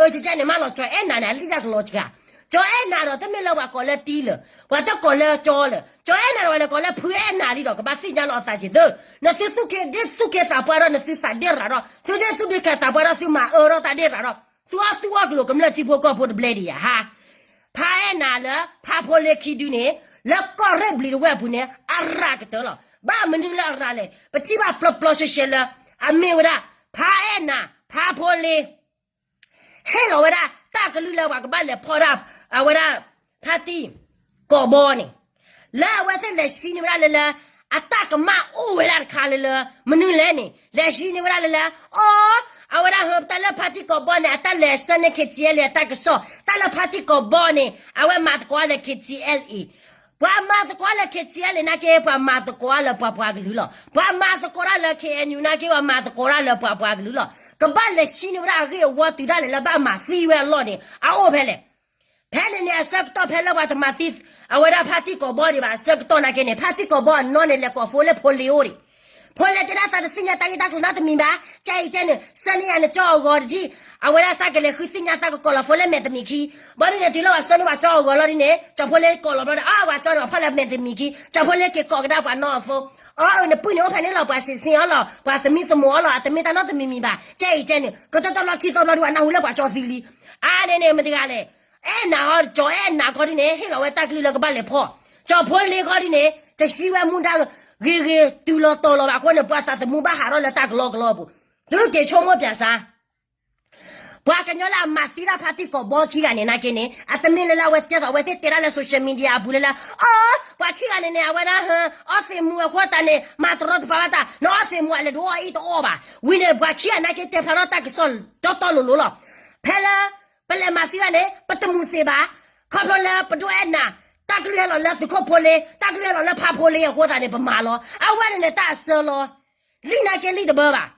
အကကဲန့ၣ်မးလီၤ ကၠီၤအဲၣ်နၤန့ၣ် အလံၣ်တၢ်ကလီၤစှၤ, ကၠီၤအဲၣ်နၤဒီး တမ့ၢ်လၢပှၤကိးလၢတံလၢာ်, ပှၤတကိးလၢကၠီလၢာ်, ကၠီၤအဲၣ်နၤဒီး ပှၤလဲၤကိးလၢဖုအဲၣ်နၤလံဒီး ကဘၣ်သ့ၣ်ညါလီၤအသးက့ၤသၢ, နသုသူၣ်က့ၤဒ့ၣ်သူၣ်က့ၤသးပှၢ်ဒီး နသုသးဒ့ၣ်ရၤဒီး သုဒ့ၣ်သူၣ်ဒ့ၣ်ကဲသးပှၢ်ဒီး သုမၤအၢထီၣ်တၢ်ဒ့ၣ်ရၤဒီး သုအီၣ်သူၣ်အီၣ်ကလိာ်ကမျၢၢ်ထံဖိကီၢ်ဖိတဘျဲဒံးဧါဟါ, ဖါအဲၣ်နၤလၢ ဖါဖိလ့ခံဒုန့ၣ် လၢကီၢ်ရ့ၣ်ဘျံးတဝဲၢ်အပူၤန့ၣ် အရၤကတၢၢ်လီၤ. ဘၣ်မနုၤလၢအရၤလဲၣ်, ပထံၣ်ဘၣ်ပျီပျီရှဲရှဲလၢ အမ့ၢ်ဝဲဒၣ် ဖါအဲၣ်နၤ ဖါဖိလ့ ဟ့ၣ်လီၤဝဲဒၣ်တၢ်ကလုၢ်လၢပှၤကဘၣ်လဲၤဖီၣ်ဒၣ် အဝဲဒၣ် ဖါတံၢ်ကိးဘီန့ၣ်, လၢအဝဲသ့ၣ်လဲၤဟံးန့ၢ်ဝဲဒၣ်လၢလၢ အတၢ်ကမၣ်အိၣ်ဝဲဒၣ်တခါလၢလၢ မနုၤလဲၣ်န့ၣ် လဲၤဟံးန့ၢ်ဝဲဒၣ်လၢလၢ အီ, အဝဲဒၣ်ဟၢတၢ်လၢဖါတံၢ်ကိးဘီန့ၣ် အတၢ်လဲၤဆှၢန့ၢ် K T L A အတၢ်ကစီၣ် တၢ်လၢဖါတံၢ်ကိးဘီန့ၣ် အဝဲမၤသကိးလၢ K T L A ပှၤမၤသကိးလၢ K T L A နာ်က့ ပှၤမၤသကိးလၢပှၤပှၤကလုာ်လီၤ. ပှၤမၤသကိးတၢ်လၢ K N U နာ်က့ ပှၤမၤသကိးတၢ်လၢပှၤပှၤကလုာ်လီၤ. ကဘၣ်လဲၤဟံးန့ၢ်ဝဲဒၣ်အဂ့ၢ်အဝီတုၤဒၣ်လဲာ်လၢဘၣ်မၤသံဝဲအလီၢ်န့ၣ် အအိၣ်ဖဲလဲၣ်. ဖဲန့ၣ်န့ၣ် အဆၢကတီၢ်ဖဲလၢပှၤတမၤသံ အဝဲဒၣ်ဖါတံၢ်ကိးဘီဒံးဘၣ် အဆၢကတီၢ်နာ်က့န့ၣ် ဖါတံၢ်ကိးဘီအနီၢ်န့ၣ် လဲၤကိးဖိလ့ၢ်ဖိလ့အိၣ်ဒံး ဖိလ့တဲဒၣ်သးတသ့ၣ်ညါတၢ်ဂ့ၢ်တၢ်ကျိၤနီတမံၤဘၣ်, ကဲအံၤကဲန့ၣ် ဆၢန့ၢ်ယၤနကၠီအဂီၤတထံၣ်, အဝဲဒၣ်သးကလဲၤဃုသ့ၣ်ညါသးကကိးလီၤဖိလ့ၢ်မဲာ်တမံၤခံ, ဘၣ်ဒ်န့ၣ်တုၤလၢပှၤဆၢန့ၢ်ပှၤကၠီအဂီၤလီၤဒ်န့ၣ် ကၠီဖိလ့ကိးလီၤဘျီဒီး အါ ပှၤကၠီန့ၣ် ပှၤဖီၣ်လၢမဲာ်တမံၤခံ, ကၠီဖိလ့က့ၤကိးကဒါပှၤနီၢ်အဖိ, အီ နပုၢ်န့ၣ်အိၣ်ဖဲန့ၣ်လီၤ ပှၤစံးဆ့ၣ်အီၤလီၤ ပှၤသမံသမိးအီၤလီၤ အတမ့ၢ်တၢ်နီတမံၤမံၤဘၣ်, ကဲအံၤကဲန့ၣ် ကတီၢ်တဘျီခံသီဘျီဒံး ပှၤနၢ်ဟူလၢပှၤကၠီသံလံ, အါန့ၣ်န့ၣ် မတဂၤလဲၣ် အဲၣ်နၤအီၤ ကၠီအဲၣ်နၤခီဒ်န့ၣ် ဟ့ၣ်လီၤဝဲတၢ်ကလုၢ်လၢကဘၣ်လဲၤဖီၣ်, ကၠီဖိလ့ခီဒ်န့ၣ် တဟံးဝဲမူဒါဂ့ၤဂ့ၤ တုၤလီၤတီၤလီၤဘၣ်အဃိန့ၣ် ပှၤသးသမူဘၣ်ဟးထီၣ်လၢတၢ်ကလီကလီအပူၤ, သုက့ၤဆိကမိၣ်ပၠးစါ ပှၤကညီလၢအမၤသံတၢ်ဖါတံၢ်ကိးဘီခံဂၤန့ၣ်နာ်က့န့ၣ် အတမ့ၢ်လၢလၢအဝဲကဲသိးအဝဲသ့ၣ်တဲတၢ်လၢ social media အပူၤလၢလၢ, အီ, ပှၤခံဂၤန့ၣ်န့ၣ် အဝဲဒၣ်ဟၢ အီသံးမူအဃိသတးန့ၣ် မၤတရီတပါဘၣ်တၢ် နအီသံးမူအလဲၤဒုးအီၣ်အံၣ်တအီၣ်ဘၣ်, ဝံၤန့ၣ် ပှၤခံဂၤနာ်က့တဲဖျါထီၣ်တၢ်ကစီၣ်တီတီလိၤလိၤလီၤ. ဖဲလၢ ပလဲၤမၤသံဘၣ်န့ၣ် ပတမူသ့ဘၣ်, ခီဖျိလၢပဒိၣ်အဲၣ်နၤ, တၢ်ကလုၢ်ဟဲလီၤလၢသုးခိၣ်ဖိလ့, တၢ်ကလုၢ်ဟဲလီၤလၢဖါဖိလ့အဃိသတးန့ၣ် ပမၤလီၤ. အဝဲန့ၣ်န့ၣ် တၢ်အစၢလီၤ လံၣ်နာ်က့လံၣ်တဘၢဘၣ်,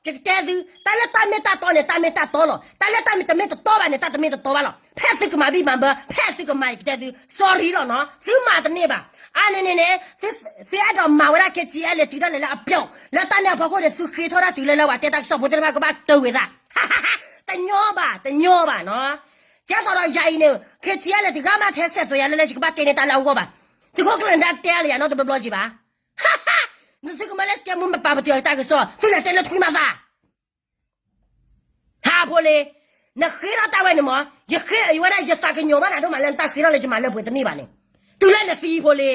ယကတဲသု, တၢ်လၢတၢ်မ့ၢ်တၢ်တီန့ၣ် တၢ်မ့ၢ်တၢ်တီလီၤ. တၢ်လၢတၢ်မ့ၢ်တမ့ၢ်တတီဘၣ်န့ၣ် တၢ်တမ့ၢ်တတီဘၣ်လီၤ. ဖဲသုကမၤဘံၣ်မၤဘၢ, ဖဲသုကမၤ ယကတဲသု, sorry လီၤနီၤ, သုမၤတန့ၢ်ဘၣ်. အါန့ၣ်န့ၣ်န့ၣ် သုအဲၣ်ဒိးမၤဝဲဒၣ် K T L လဲၤတုၤဒၣ်လဲာ်လၢအပျီ, လၢတၢ်န့ၣ်အဖီခိၣ်န့ၣ် သုဃ့ထီၣ်ဒၣ်တုၤလၢလၢပှၤတဲတၢ်ကစီၣ်ဖိသ့ၣ်တဖၣ်ကဘၣ်တဝံၤသး တညီဘၣ် တညီဘၣ်နီၤ. ကဲသိးဒီးယၤအံၤန့ၣ် K T L လဲၤတဂၤမးထဲစဲးသွဲယၤလၢလၢယကဘၣ်တဲန့ၢ်တၢ်လၢအဂီၢ်ဘၣ်. သုးခိၣ်ကျၢၢ်နဒါတဲလၢယၤနီတဘျီဘျီက့ၤဘၣ်. နသုကမၤလၢ scam မ့ၢ်ပာ်ပတုာ်တၢ်ကစီၣ် သုလဲၤတဲလၢထွံမၤသး ဟးဖိလ့, နဃ့ထီၣ်တၢ်ဝဲန့ၣ်မး, ယဃ့အံၤဝဲဒၣ် ယသးကညီၤဘၣ်နၤဒိၣ်မးလၢနတၢ်ဃ့ထီၣ်လၢ ယမၤလၢပှဲၤတန့ၢ်ဘၣ်န့ၣ်, တုၤလၢနသံဖိလ့,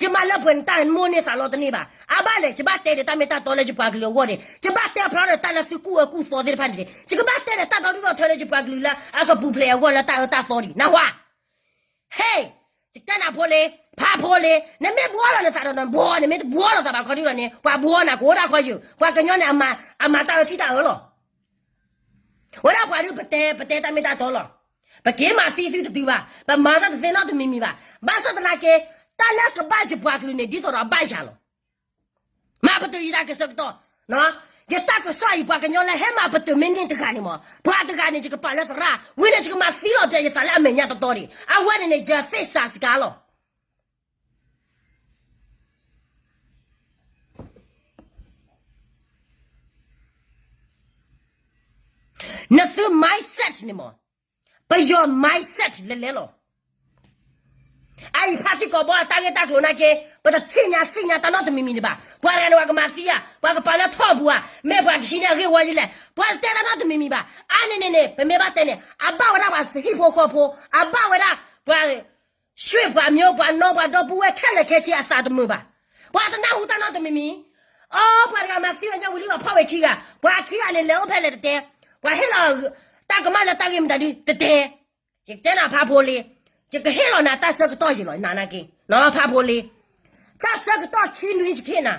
ယမၤလၢပှဲၤနတၢ်မိၣ်န့ၢ်သးလီတန့ၢ်ဘၣ်. အါဘၣ်လဲၣ် ယဘၣ်တဲဒီးတၢ်မ့ၢ်တၢ်တီလၢယပှၤကလုာ်အဂီၢ်န့ၣ်, ယဘၣ်တဲဖျါဒီးတၢ်လၢသုကူၣ်အၢကူၣ်သီသ့ၣ်တဖၣ်န့ၣ်, ယကဘၣ်တဲဒီးတၢ်ဒီဒူၣ်ဒီထၢလၢယပှၤကလုာ်လၢအကပူၤဖျဲးအဂီၢ်လၢတၢ်အၢတၢ်သီဒံး နၢ်ဟူဧါ. ဟ့ၣ်, ယတဲနၤဖိလ့, ဖးဖိလ့, နမ့ၢ်ဘှီလီၤနသးဒီးနဘှီ, နမ့ၢ်တဘှီလီၤသးဘၣ်ခီဒုဒီးန့ၣ် ပှၤဘှီနၤကအိၣ်ဒၣ်ခီယုာ်, ပှၤကညီန့ၣ် အမၤတၢ်အၢထံၣ်တၢ်အၢလီၤ. ဝဲဒၣ်ပှၤဒုးပတဲ ပတဲတၢ်မ့ၢ်တၢ်တီလီၤ. ပက့ၤမၤသံသုတတုၤဘၣ်, ပမၤတၢ်တသ့နီတမံၤမံၤဘၣ်. ဘၣ်ဆၣ်သနာ်က့ တၢ်လၢကဘၣ်ယပှၤကလုာ်န့ၣ် ဒ်သိးဒီးအဘၣ်ယၤလီၤ. မၤပတုာ်ယတၢ်ကစီၣ်ကတီၢ်, ယတၢ်ကစီၣ်အံၤ ပှၤကညီလၢဟဲမၤပတုာ်မ့ၢ်န့ၢ်တဂၤန့ၣ်မး, ပှၤတဂၤန့ၣ် ယကပာ်လၢသရၣ်, ဝံၤန့ၣ် ယကမၤသံလီၤပျဲယသးလၢအမဲာ်ညါတတီဒံး, အဝဲန့ၣ်န့ၣ် ယသ့ၣ်စးစကါလီၤ. နသု mindset န့ၣ်မး, ပယီၤ mindset လဲၤလဲၤလီၤ. အအံၤဖါတံၢ်ကိးဘီအတၢ်ဂ့ၢ်တၢ်ကျိၤနာ်က့ ပတထံၣ်ညါသ့ၣ်ညါတၢ်နီတမံၤမံၤဒံးဘၣ်. ပှၤတဂၤန့ၣ် ပှၤကမၤသံဧါ, ပှၤကပာ်လၢထီၣ်ပူၤဧါ, မ့ၢ်ပှၤကဟံးန့ၢ်အဂ့ၢ်ဝီယလဲၣ်, ပှၤတတဲတၢ်နီတမံၤမံၤဘၣ်. အါန့ၢ်န့ၣ်န့ၣ် ပမ့ၢ်ဘၣ်တဲန့ၣ် အဘၣ်ဝဲဒၣ်ပှၤဟံၣ်ဖိဃီဖိ, အဘၣ်ဝဲဒၣ်ပှၤ ရွှေ့ပှၤမျိုး ပှၤနီၢ်ပှၤဒီပုၢ်ဝဲၢ်ခဲလၢာ်ခဲဆ့အသးတမုာ်ဘၣ်. ပှၤတနၢ်ဟူတၢ်နီတမံၤမံၤ, အီ ပှၤတဂၤမၤသံအီၤညါဝံၤလံ ပှၤဖီၣ်ဝဲခံဂၤ, ပှၤခံဂၤန့ၣ် လဲၤအိၣ်ဖဲလဲၣ်တတဲ, ပှၤဟ့ၣ်လီၤတၢ်ကမၣ်လၢတၢ်ဂ့ၢ်မတၤဒုတတဲ. ယကတဲနၤဖါဖိလ့, ယကဟ့ၣ်လီၤနၤတၢ်ဆၢကတီၢ်ယံၤလီၤ နၤနာ်က့, ဖါဖိလ့, တၢ်ဆၢကတီၢ်ခံနွံယကဟ့ၣ်နၤ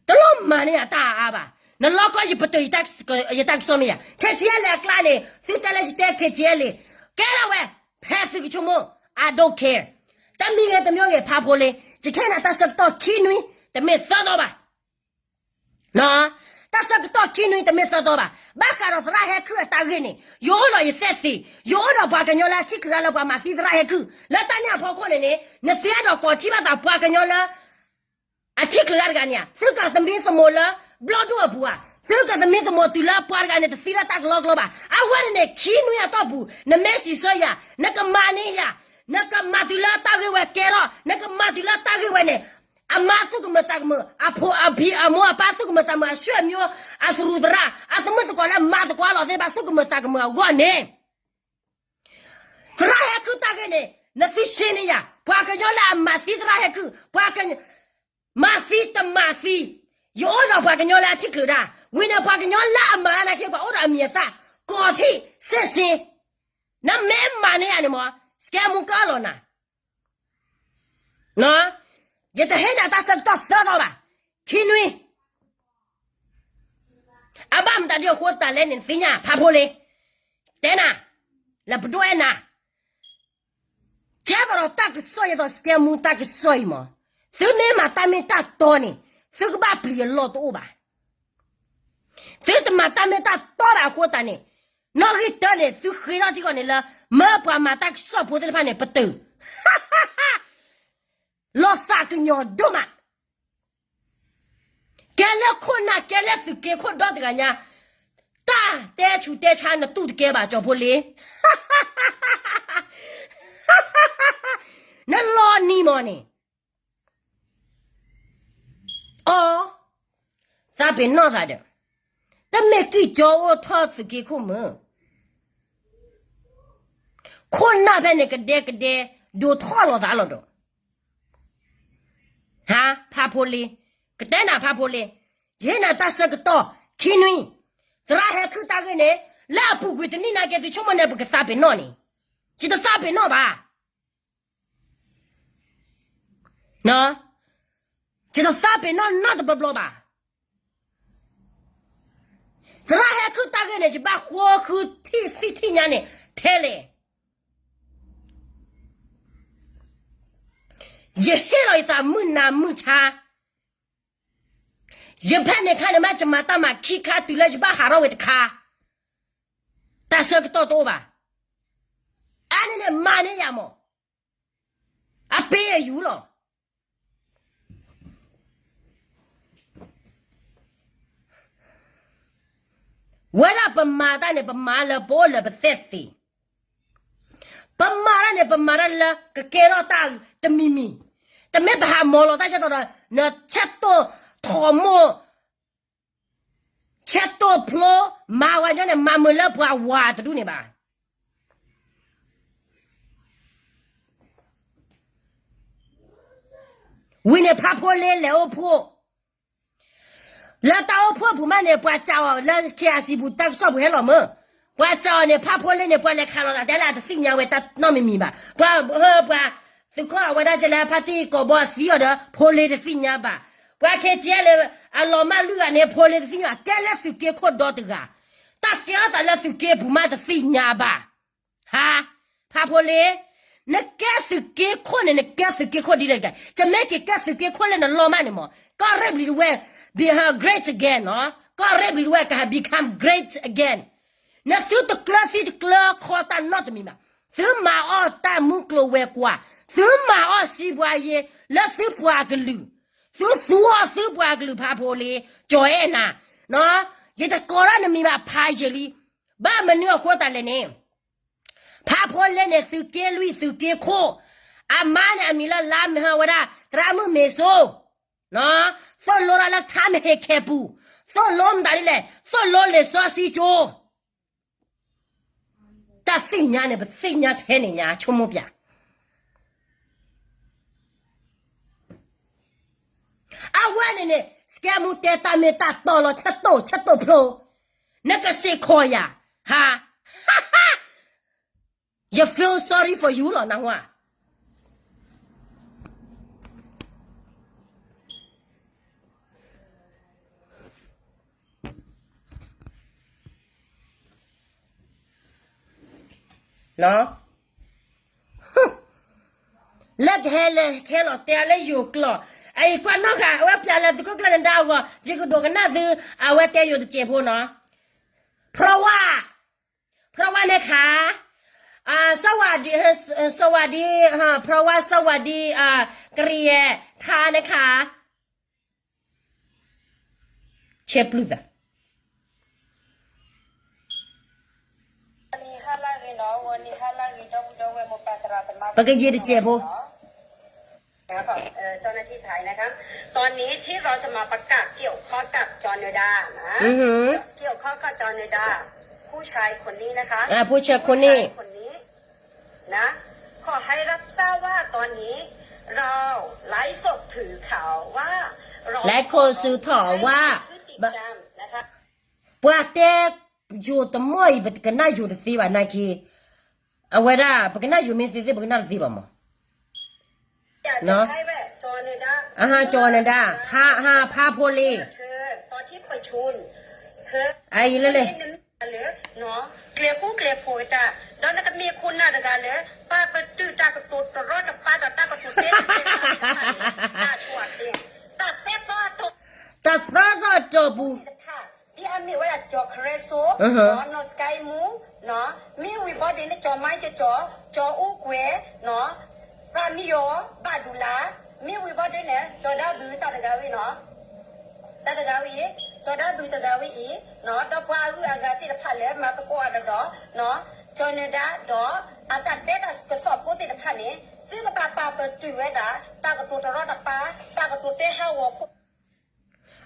တလိၣ်မၤန့ၢ်ယၤတၢ်အါအါဘၣ်. နလီၢ်ကီၢ်ယပတုာ်ယတၢ်ကစီၣ်မ့ၢ်ယၤ, ခဲဆံယဲလဲၣ်အကျါန့ၣ် သုတဲလၢယတဲခဲဆံယဲလဲၣ်, ကဲထီၣ်ဝဲ ဖဲသုကဆိကမိၣ်, I don't care. တမံၤဂ့ၤတမံၤဂ့ၤ ဖါဖိလ့, ယကဟ့ၣ်နၤတၢ်ဆၢကတီၢ်ခံနွံ, တမ့ၢ်သၢသီဘၣ်. တၢ်ဆၢကတီၢ်ခံနွံတမ့ၢ်သၢသီဘၣ်. ဘၣ်ဃးဒီးသရၣ်ဟဲခုၣ်အတၢ်ဂ့ၢ်န့ၣ် ယအိၣ်ဒီးယသဲၣ်သ့ၣ်, ယအိၣ်ဒီးပှၤကညီလၢအထံၣ်ချုးတၢ်လၢပှၤမၤသံသရၣ်ဟဲခုၣ် လၢတၢ်န့ၣ်အဖီခိၣ်န့ၣ်န့ၣ် နသ့အဲၣ်ဒိးကိးထံၣ်ဘၣ်သးပှၤကညီလၢ အထံၣ်ချုးတၢ်တဂၤန့ၣ်ဧါ, သုကသမံသမိးလၢ ဘျီၣ်ဒိၣ်အပူၤဧါ, သုကသမံသမိးတုၤလၢပှၤတဂၤန့ၣ်တသံလၢတၢ်ကလီကလီဘၣ်. အဝဲန့ၣ်န့ၣ် ခံနွံအတီၢ်ပူၤ နမ့ၢ်စံးဆၢယၤ, နကမၤန့ၢ်ယၤ, နကမၤတုၤလၢတၢ်ဂ့ၢ်ဝဲကဲထီၣ်, နကမၤတုၤလၢတၢ်ဂ့ၢ်ဝဲန့ၣ် အမါသူၣ်ကမၢသးကမၢ, အဖိအဖံအမိၢ်အပၢ်သူၣ်ကမၢသးကမၢ, အဆွေမျိုး, အသရူးသရၣ်, အသမုၣ်သကိးလၢမၤသကိးအလီၢ်သ့ၣ်တဖၣ် သူၣ်ကမၢသးကမၢအဂီၢ်န့ၣ် သရၣ်ဟဲခုၣ်တၢ်ဂ့ၢ်န့ၣ် နသ့ၣ်ညါန့ၢ်ယၤ, ပှၤကညီလၢအမၤသံသရၣ်ဟဲခုၣ်, ပှၤက မၤသံတမၤသံ, ယအိၣ်ဒီးပှၤကညီလၢအထံၣ်ချုးတၢ်, ဝံၤန့ၣ်ပှၤကညီလၢအမၤတၢ်နာ်က့ ပှၤအိၣ်ဒီးအမံၤအသၣ်, ကိးထံၣ်စ့ၢ်စ့ၢ်, နမ့ၢ်မၤန့ၢ်ယၤန့ၣ်မ့ၢ် စကဲမူကအၢၣ်လီၤနၤ ယတဟ့ၣ်နၤတၢ်ဆၢကတီၢ်သၢသီဘၣ်, ခံနွံ, အဘၣ်မတၤဒ်အဃိသတးလဲၣ်န့ၣ် နသ့ၣ်ညါ ဖါဖိလ့, တဲနၤ, လၢပဒိၣ်အဲၣ်နၤ, ကဲသိးဒီးတၢ်ကစီၣ်ယဲသိးစကဲမူတၢ်ကစီၣ်အံၤမ့ၢ်, သုမ့ၢ်မၤတၢ်မ့ၢ်တၢ်တီန့ၣ် သုကဘၣ်ပျံၤအလီၢ်တအိၣ်ဘၣ်. သုတမၤတၢ်မ့ၢ်တၢ်တီဘၣ်အဃိသတးန့ၣ်, နီၣ်ဂံၢ်တၢန့ၣ် သုဃ့ထီၣ်ထံကီၢ်န့ၣ်လၢ မၢပှၤမၤတၢ်ကစီၣ်ဖိသ့ၣ်တဖၣ်န့ၣ် ပတုာ် လီၤသးကညီၤဒိၣ်မး, ကဲလၢခိၣ်နၢ် ကဲလၢသုးက့ခိၣ်ဒီတဂၤညါ, တၢ်တဲဆူးတဲဆါနတူၢ်တကဲဘၣ် ကၠီဖိလ့, နလီၤနံၤမ့ၢ်န့ၣ်, အီ, သးပ့ၤနီၣ်သးဒီး, တမ့ၢ်ကံၢ်ကၠီအိၣ်ထီၣ်သုးက့ခိၣ်မုၢ် ခိၣ်နၢ်ဖဲန့ၣ် ကဒဲကဒဲ ဒိးထီၣ်လီၤသးလီၤဒီး, ဟါ, ဖါဖိလ့, ကတဲနၤဖါဖိလ့, ယဟ့ၣ်နၤတၢ်ဆၢကတီၢ် ခံနွံ, သရၣ်ဟဲခုၣ်တၢ်ဂ့ၢ်န့ၣ် လၢအပူၤကွံာ်တနံၣ်နာ်က့ သုဆိကမိၣ်န့ၣ် ပကသးပ့ၤနီၣ်န့ၣ်, ယတသးပ့ၤနီၣ်ဘၣ်. ယတသးပ့ၤနီၣ်နီတဘျီဘျီဘၣ်. သရၣ်ဟဲခုၣ်တၢ်ဂ့ၢ်န့ၣ် ယဘၣ်ဃိဃုထံၣ်သ့ၣ်ထံၣ်ညါန့ၣ် ထဲလဲၣ်. ယဟ့ၣ်လီၤယသးမုၢ်နၤမုၢ်ဆါ, ယဖဲန့ၣ်ခါန့ၣ်မး ယမၤတၢ်မၤခံခါတုၤလၢယဘၣ်ဟးထီၣ်ဝဲတခါ, တၢ်ဆၢကတီၢ်တအိၣ်ဘၣ်. အါန့ၣ်န့ၣ်မၤန့ၢ်ယၤမး, အပ့ၤအယူၤလီၤ. ဝဲဒၣ်ပမၤတၢ်န့ၣ် ပမၤလၢပအိၣ်လၢပသဲၣ်သ့ၣ်, ပမၤတၢ်န့ၣ် ပမၤတၢ်လၢကကဲထီၣ်တၢ်တမံၤမံၤ, တမ့ၢ်ပဟးမၤလီၤတၢ်ဆၢကတီၢ်ဒီး နဆဲးတိၣ်ထီၣ်မိၢ် ဆဲးတိၣ်ဖျိ မၤဝဲညီန့ၣ် မၤမုာ်လၢပှၤဝၤတဒူၣ်န့ၣ်ဘၣ်. ဝံၤန့ၣ်ဖးဖိလ့လဲၤအိၣ်ဖှိၣ်, လၢတၢ်အိၣ်ဖှိၣ်ပူၤမးန့ၣ် ပှၤစံးအီၤလၢ KIC ပူၤ တၢ်ကစီၣ်ပူၤဟဲလီၤမး, ပှၤစံးအီၤန့ၣ် ဖးဖိလ့န့ၣ် ပှၤလဲၤခးလီၤသးတဲလၢအတသ့ၣ်ညါဝဲတၢ်နီတမံၤမံၤဘၣ်. ပှၤ ပှၤ သုးခိၣ်အဝဲဒၣ်ကဲလၢဖါတံၢ်ကိးဘီသံအီၤဒီး ဖိလ့တသ့ၣ်ညါဘၣ်. ပှၤ KTLA အလီၤမၢ်လွံၢ်ဂၤန့ၣ် ဖိလ့တသ့ၣ်ညါဘၣ်, ကဲလၢသုးက့ခိၣ်ဒီတဂၤ, တၢ်ကဲထီၣ်သးလၢသုးက့ပူၤမးတသ့ၣ်ညါဘၣ်. ဟါ, ဖးဖိလ့, နကဲသုးက့ခိၣ်န့ၣ် နကဲသုးက့ခိၣ်ဒ်လဲၣ်တဂၤ, ယမ့ၢ်က့ၤကဲသုးက့ခိၣ်လၢနလီၤမၢ်န့ၣ်မး, ကီၢ်ရ့ၣ်ဘျံၤတဝဲ be her great again နီၤ, ကီၢ်ရ့ၣ်ဘျံၤတဝဲကဟး become great again. နသုတကျၢၤသံတကျၢၤခီတၢ်နီတမံၤဘၣ်. သုမၤအီၣ်တၢ်မုၢ်ကျိၤဝဲၤကွာ်, သုမၤအီၣ်စံးပှၤယ့လၢသုပှၤကလုာ်, သုသူအီၤသုပှၤကလုာ်ဖးဖိလ့, ကၠီၤအဲၣ်နၤ, ယတကိးထီၣ်နမံၤဘၣ်ဖးယံာ်လံ, ဘၣ်မနုၤအဃိသတးလဲၣ်န့ၣ် ဖးဖိလ့န့ၣ် သုးက့လွံၢ်သုးက့ခိၣ်, အမါန့ၣ်အမံၤလၢလါမ့ၢ်ဟါဝဲဒၣ် သရၣ်မုၣ်မ့ၤစိ သိၣ်လိတၢ်လၢထါမ့ၢ်ဟ့ၣ်ခဲပူၤ, သိၣ်လိမတၤဒ်လဲၣ် သိၣ်လိလံာ်စီဆှံကၠိ, တၢ်သ့ၣ်ညါန့ၣ် ပသ့ၣ်ညါထဲန့ၣ်ညါ ဆိကမိၣ်ပျၢ် အဝဲန့ၣ်န့ၣ် စကဲမူတဲတၢ်မ့ၢ်တၢ်တီလီၤ ဆၢတိၢ်ဆၢတိၢ်ဖျိ, နကစ့ၢ်ခိးယၤ, ဟါ, you feel sorry for you လီၤ နၢ်ဟူဧါ လၢကဟဲလဲၤခဲလီၤတဲလၢယိၤကျိာ်, အအံၤကွၢ်နီၢ်ဂၤ အဝဲပျၢ်လၢသုးခိၣ်ကျၢၢ်နဒါအဂီၢ် ယကဒိးကနၣ်သု, အဝဲတဲယိၤတစဲးဖိနီၤ, เพราะว่า, เพราะว่านะคะ, สวัสดี, สวัสดี, เพราะว่าสวัสดี, กะเหรี่ยงไทยนะคะ ဆဲပျုၢ်သး ပကယံာ်တစဲးဖိ เจ้าหน้าที่ไทยนะคะ ตอนนี้ที่เราจะมาประกาศเกี่ยวข้องกับจอห์นเนดานะ เกี่ยวข้องกับจอห์นเนดา ผู้ชายคนนี้นะคะ ผู้ชายคนนี้ นะ ขอให้รับทราบว่าตอนนี้เราไลฟ์สดถือข่าวว่า และคนซื้อถามว่า ပှၤတဲ ယိၤတမီၢ်အံၤ ပကနၣ်ယိၤတသ့ဘၣ်နာ်က့, အဝဲဒၣ် ပကနၣ်ယိၤမ့ၢ်သ့သ့ ပကနၣ်တသ့ဘၣ်မး, အဟါ ကၠီၤနဒါ, ဖါဖိလ့, အအံၤလၢလဲၣ် ကျဲၤဃူကျဲၤဖိးကတၢၢ် ဒီးနကမ့ၢ်ခိၣ်နၢ်တဂၤလၢ ပာ်ပတုာ်တၢ်ကတိၤတရီတပါဒီးတၢ်ကတိၤတဲတၢ်ဆိတၢ်သဲ တၢ်သၢသီအတီၢ်ပူၤ ဒ်အမ့ၢ်ဝဲဒၣ်ကၠီၤခရၢစိ, နီၢ်စကဲမူ, မ့ၢ်ဝံၤဘီဒ်န့ၣ် ကၠီၤမါကၠီၤ, ကၠီၤအူကွဲၤ, သၣ်မံယီၤ, ဘၣ်ဒူလၢ်, မ့ၢ်ဝံၤဘီဒ်န့ၣ် ကၠီၤဒၣ်ဘုးတၢ်တဂၤဝံၤနီၤ, တၢ်တဂၤဝံၤအံၤ, ကၠီၤဒၣ်ဘုးတဂၤဝံၤအံၤ, ဒီးပှၤအဂုၤအဂၤသ့ၣ်တဖၣ်လၢမၤသကိးအီၤဒီး, ကၠီၤနဒါဒီး အတၢ်တဲတၢ်ကစီၣ်ဖိသ့ၣ်တဖၣ်န့ၣ် သုကဘၣ်ပာ်ပတုာ်ဝဲဒၣ် တၢ်ကတိၤတရီတပါ, တၢ်ကတိၤတဲဟးဂီၤခိၣ်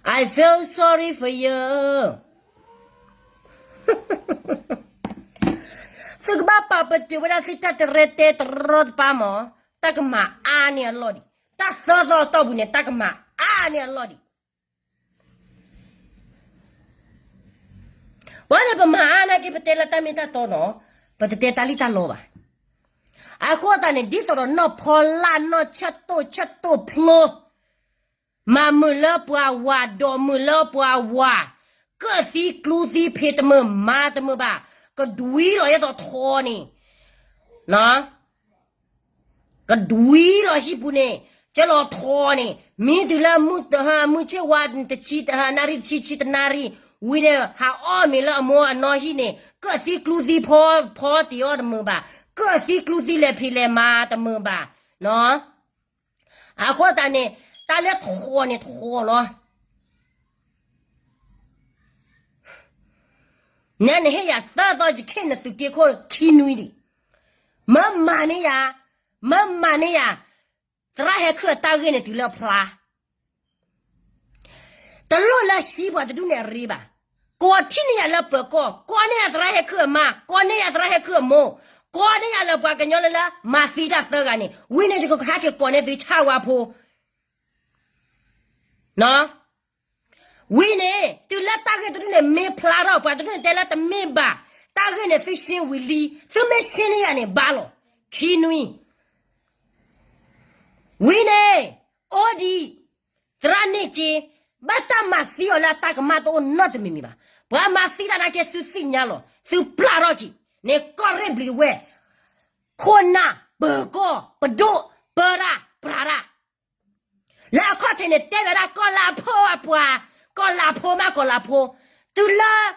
I feel sorry for you. သုကဘၣ်ပာ်ပတုာ်ဝဲဒၣ်သုတၢ်တရဲတဲတရီတပါမး, တၢ်ကမၤအါန့ၢ်အလီၢ်ဒံး, တၢ်သၢသီအတီၢ်ပူၤန့ၣ် တၢ်ကမၤအါန့ၢ်အလီၢ်ဒံး. ဘၣ်န့ၣ်ပမၤအါနာ်က့ ပတဲလၢတၢ်မ့ၢ်တၢ်တီနီၤ, ပတတဲတၢ်လံၣ်တၢ်လီဘၣ်. အဃိသတးန့ၣ် ဒ်သိးဒီးနီၢ်ဖီလာ်နီၢ်ဆၢတိၢ်ဆၢတိၢ်ဖျိ မၤမုာ်လၢပှၤဝၤ ဒီးမုာ်လၢပှၤဝၤ, ကၢၣ်သံကျူသံဖံးတမုာ်မၤတမုာ်ဘၣ်, ကဒွံလီၤယဲသိးထီန့ၣ် ကဒွံလီၤဟံၣ်ပူၤန့ၣ်, ကဲလီၤထီန့ၣ်, မ့ၢ်တုၤလၢ မုၢ်ဆ့ၣ်ဝါတဆံ နၣ်ရံၣ်တဆံ ဆံတနၣ်ရံၣ်, ဝံၤန့ၣ် ဟးအီၣ်မ့ၤလၢအမိၢ်အနီၢ်ဟံၣ်န့ၣ် ကၢၣ်သံကျူသံဖီ ဖီတ့ၢ်အီၣ်တမုာ်ဘၣ်, ကၢၣ်သံကျူသံလဲၤဖံးလဲၤမၤတမုာ်ဘၣ်, အဃိသတးန့ၣ် တၢ်လၢထီန့ၣ်ထီလီၤ. နဲနဟ့ၣ်ယၤသၢသီ ယခ့ၣ်နသုးက့ခိၣ်ခံနွံဒံး, မၢမၤန့ၢ်ယၤ, မၢမၤန့ၢ်ယၤ, သရၣ်ဟဲခုၣ်အတၢ်ဂ့ၢ်န့ၣ်တုၤလၢအဖျါ, တလိၣ်လၢဟံးပှၤတဒူၣ်န့ၣ်အရ့ဘၣ်, ကိးထံၣ်န့ၢ်ယၤလၢပၢၤကီၢ်, ကိးန့ၢ်ယၤသရၣ်ဟဲခုၣ်အမါ, ကိးန့ၢ်ယၤသရၣ်ဟဲခုၣ်အမိၢ်, ကိးန့ၢ်ယၤလၢပှၤကညီလၢလၢမၤသံတၢ်သၢဂၤန့ၣ်, ဝံၤန့ၣ်ယကဟဲက့ၤကိးန့ၢ်သုဆၣ်ဝါဖိ ဝံၤန့ၣ် တုၤလၢတၢ်ဂ့ၢ်တဒူၣ်န့ၣ်မ့ၢ်ဖျါထီၣ် ပှၤတဒူၣ်န့ၣ်တဲလၢတမ့ၢ်ဘၣ်, တၢ်ဂ့ၢ်န့ၣ်သုရှင်းဝံၤလံ, သုမ့ၢ်ရှင်းန့ၢ်ယၤန့ၣ် ဘၣ်လီၤ, ခံနွံ, ဝံၤန့ၣ်, အိၣ်ဒံး, သရၣ်န့ၢ်က့, ဘၣ်တၢ်မၤသံအီၤလၢအတၢ်ကမၣ်တအိၣ်နီတမံၤမံၤဘၣ်, ပှၤမၤသံတၢ်နာ်က့သုသ့ၣ်ညါလီၤ, သုပျၢ်ထီၣ်က့ၤ, န့ၣ်ကီၢ်ရ့ၣ်ဘျံးဝဲၢ် ခိၣ်နၢ်, ပၢၤကီၢ်, ပဒိၣ်, ပၢတၢ်, ပျၢ်တၢ်, လၢအခီၣ်ထံးန့ၣ် တဲဝဲဒၣ်ကီၢ်လၤဖိအပှၤ, ကီၢ်လၤဖိမးကီၢ်လၤဖိ, တုၤလၢ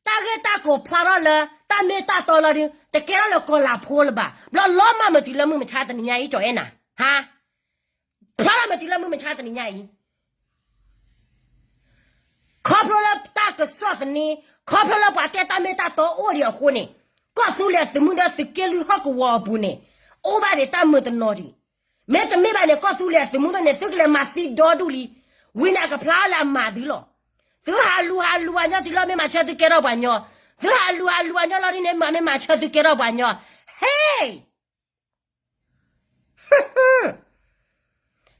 တၢ်ဂ့ၢ်တၢ်ကျိၤဖျါထီၣ်လၢ တၢ်မ့ၢ်တၢ်တီလီၤဒုး တကဲထီၣ်လၢကီၢ်လၤဖိလၢၤဘၣ်, ဘျီလီၤမၢ်မုာ်တုၤလၢမုၢ်မဆါတနံၤညါအံၤ ကၠီၤအဲၣ်နၤ, ဟါ, ဖျါထီၣ်မုာ်တုၤလၢမုၢ်မဆါတနံၤညါအံၤ ခီဖျိလၢတၢ်ကစီၣ်သန့, ခီဖျိလၢပှၤတဲတၢ်မ့ၢ်တၢ်တီအိၣ်ဒံးအဃိန့ၣ်, ကီၢ်သူလ့ၤအသုးမုၢ်ဒီးသုးက့လွံၢ်ဟီၣ်ကဝီၤအပူၤန့ၣ်, အိၣ်ဘၣ်ဒံးတၢ်မုာ်တနီၤဒံး, မ့တမ့ၢ်ဘၣ်န့ၣ် ကီၢ်သူလ့ၤအသုးမုၢ်ဒိၣ်န့ၣ် သုကလဲၤမၤသံဒီဒူၣ်လံ. ဝံၤန့ၣ်အကဖျါအီၤလၢအမၤသုလီၤ. သုဟးလူၤဟးလူၤအညိၣ်တုၤလၢမ့ၢ်မၤဆၢသုကဲထီၣ်ပှၤညီ, သုဟးလူၤဟးလူၤအညိၣ်လီၤဒ်န့ၣ် မၤမ့ၢ်မၤဆၢသုကဲထီၣ်ပှၤညီ, ဟ့ၣ်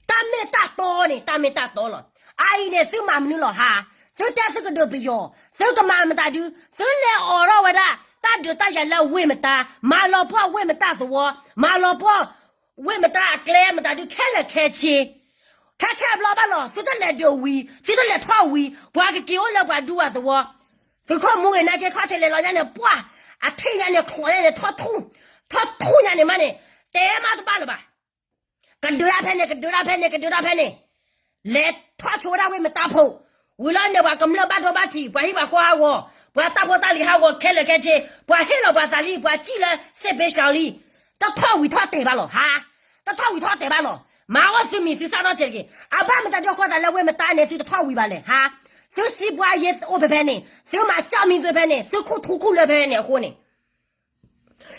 တၢ်မ့ၢ်တၢ်တီန့ၣ် တၢ်မ့ၢ်တၢ်တီလီၤ. အအံၤန့ၣ် သုမၤမနုၤလီၤဟါ, သုတဲသုကဒုးပယီၤ, သုကမၤမတၤဒု, သုလဲၤအိးထီၣ်ဝဲဒၣ် တၢ်ဒုးတၢ်ယၤလၢဝ့ၢ်မတါ, မၤလီၤပှီၢ်ဝ့ၢ်မတါသဝီ, မၤလီၤပှီၢ် ဝ့ၢ်မတါအကျဲမတၤဒုခဲလၢာ်ခဲဆ့, ခဲခဲဘျီဘၣ်လီၤ. သုတလဲၤဒုးဝံၤ, သုတလဲၤထီၣ်ဝံၤ, ပှၤကက့ၤအိၣ်လၢပှၤဒူဝ်အသဝီ, သုးခိၣ်မူဂ့ၤနာ်က့ခီၣ်ထံးလဲၤလီၤညါန့ၣ် ပှၢ်, အထံၣ်ညါန့ၣ် ချီးညါန့ၣ် ထီၣ်ထူၣ်ညါန့ၣ်မးန့ၣ်, တဲမးတဘၣ်လၢၤဘၣ်. ကဒုးဒၣ်ဖဲန့ၣ် ကဒုးဒၣ်ဖဲန့ၣ် ကဒုးဒၣ်ဖဲန့ၣ်, လဲၤထီၣ်ဆိဝဲဒၣ်ဝ့ၢ်မတါဖိး, ဝံၤလီၤန့ၣ် ပှၤကမျၢၢ်ဘၣ်ဒိဘၣ်ထံး, ပှၤဟံၣ်ပှၤဃီဟးဂီၤ, ပှၤတၢ်ဖိတၢ်လံၤဟးဂီၤခဲလၢာ်ခဲဆ့, ပှၤဟ့ၣ်လီၤပှၤသးလံ, ပှၤစံၣ်လၢစ့းပ့းရှီလံ, တထီၣ်ဝံၤထီၣ်တဲာ်ဘၣ်လီၤဟါ, တထီၣ်ဝံၤထီၣ်တဲာ်ဘၣ်လီၤ. မၤအီၣ်သုမံၤသုသၣ်နီတစဲးတက့ၢ်. အဘၣ်မတၤဒုးဃီသးလၢဝ့ၢ်မတါန့ၣ် သုတထီၣ်ဝံၤဘၣ်လဲၣ်ဟါ, သုစံးပှၤယ့ၢ်အိၣ်ဖဲဖဲန့ၣ်, သုမၤကၠီၣ်မံၤသုဖဲန့ၣ်, သုခူၣ်ထူခူၣ်လၢဖဲဖဲန့ၣ်အဃိန့ၣ်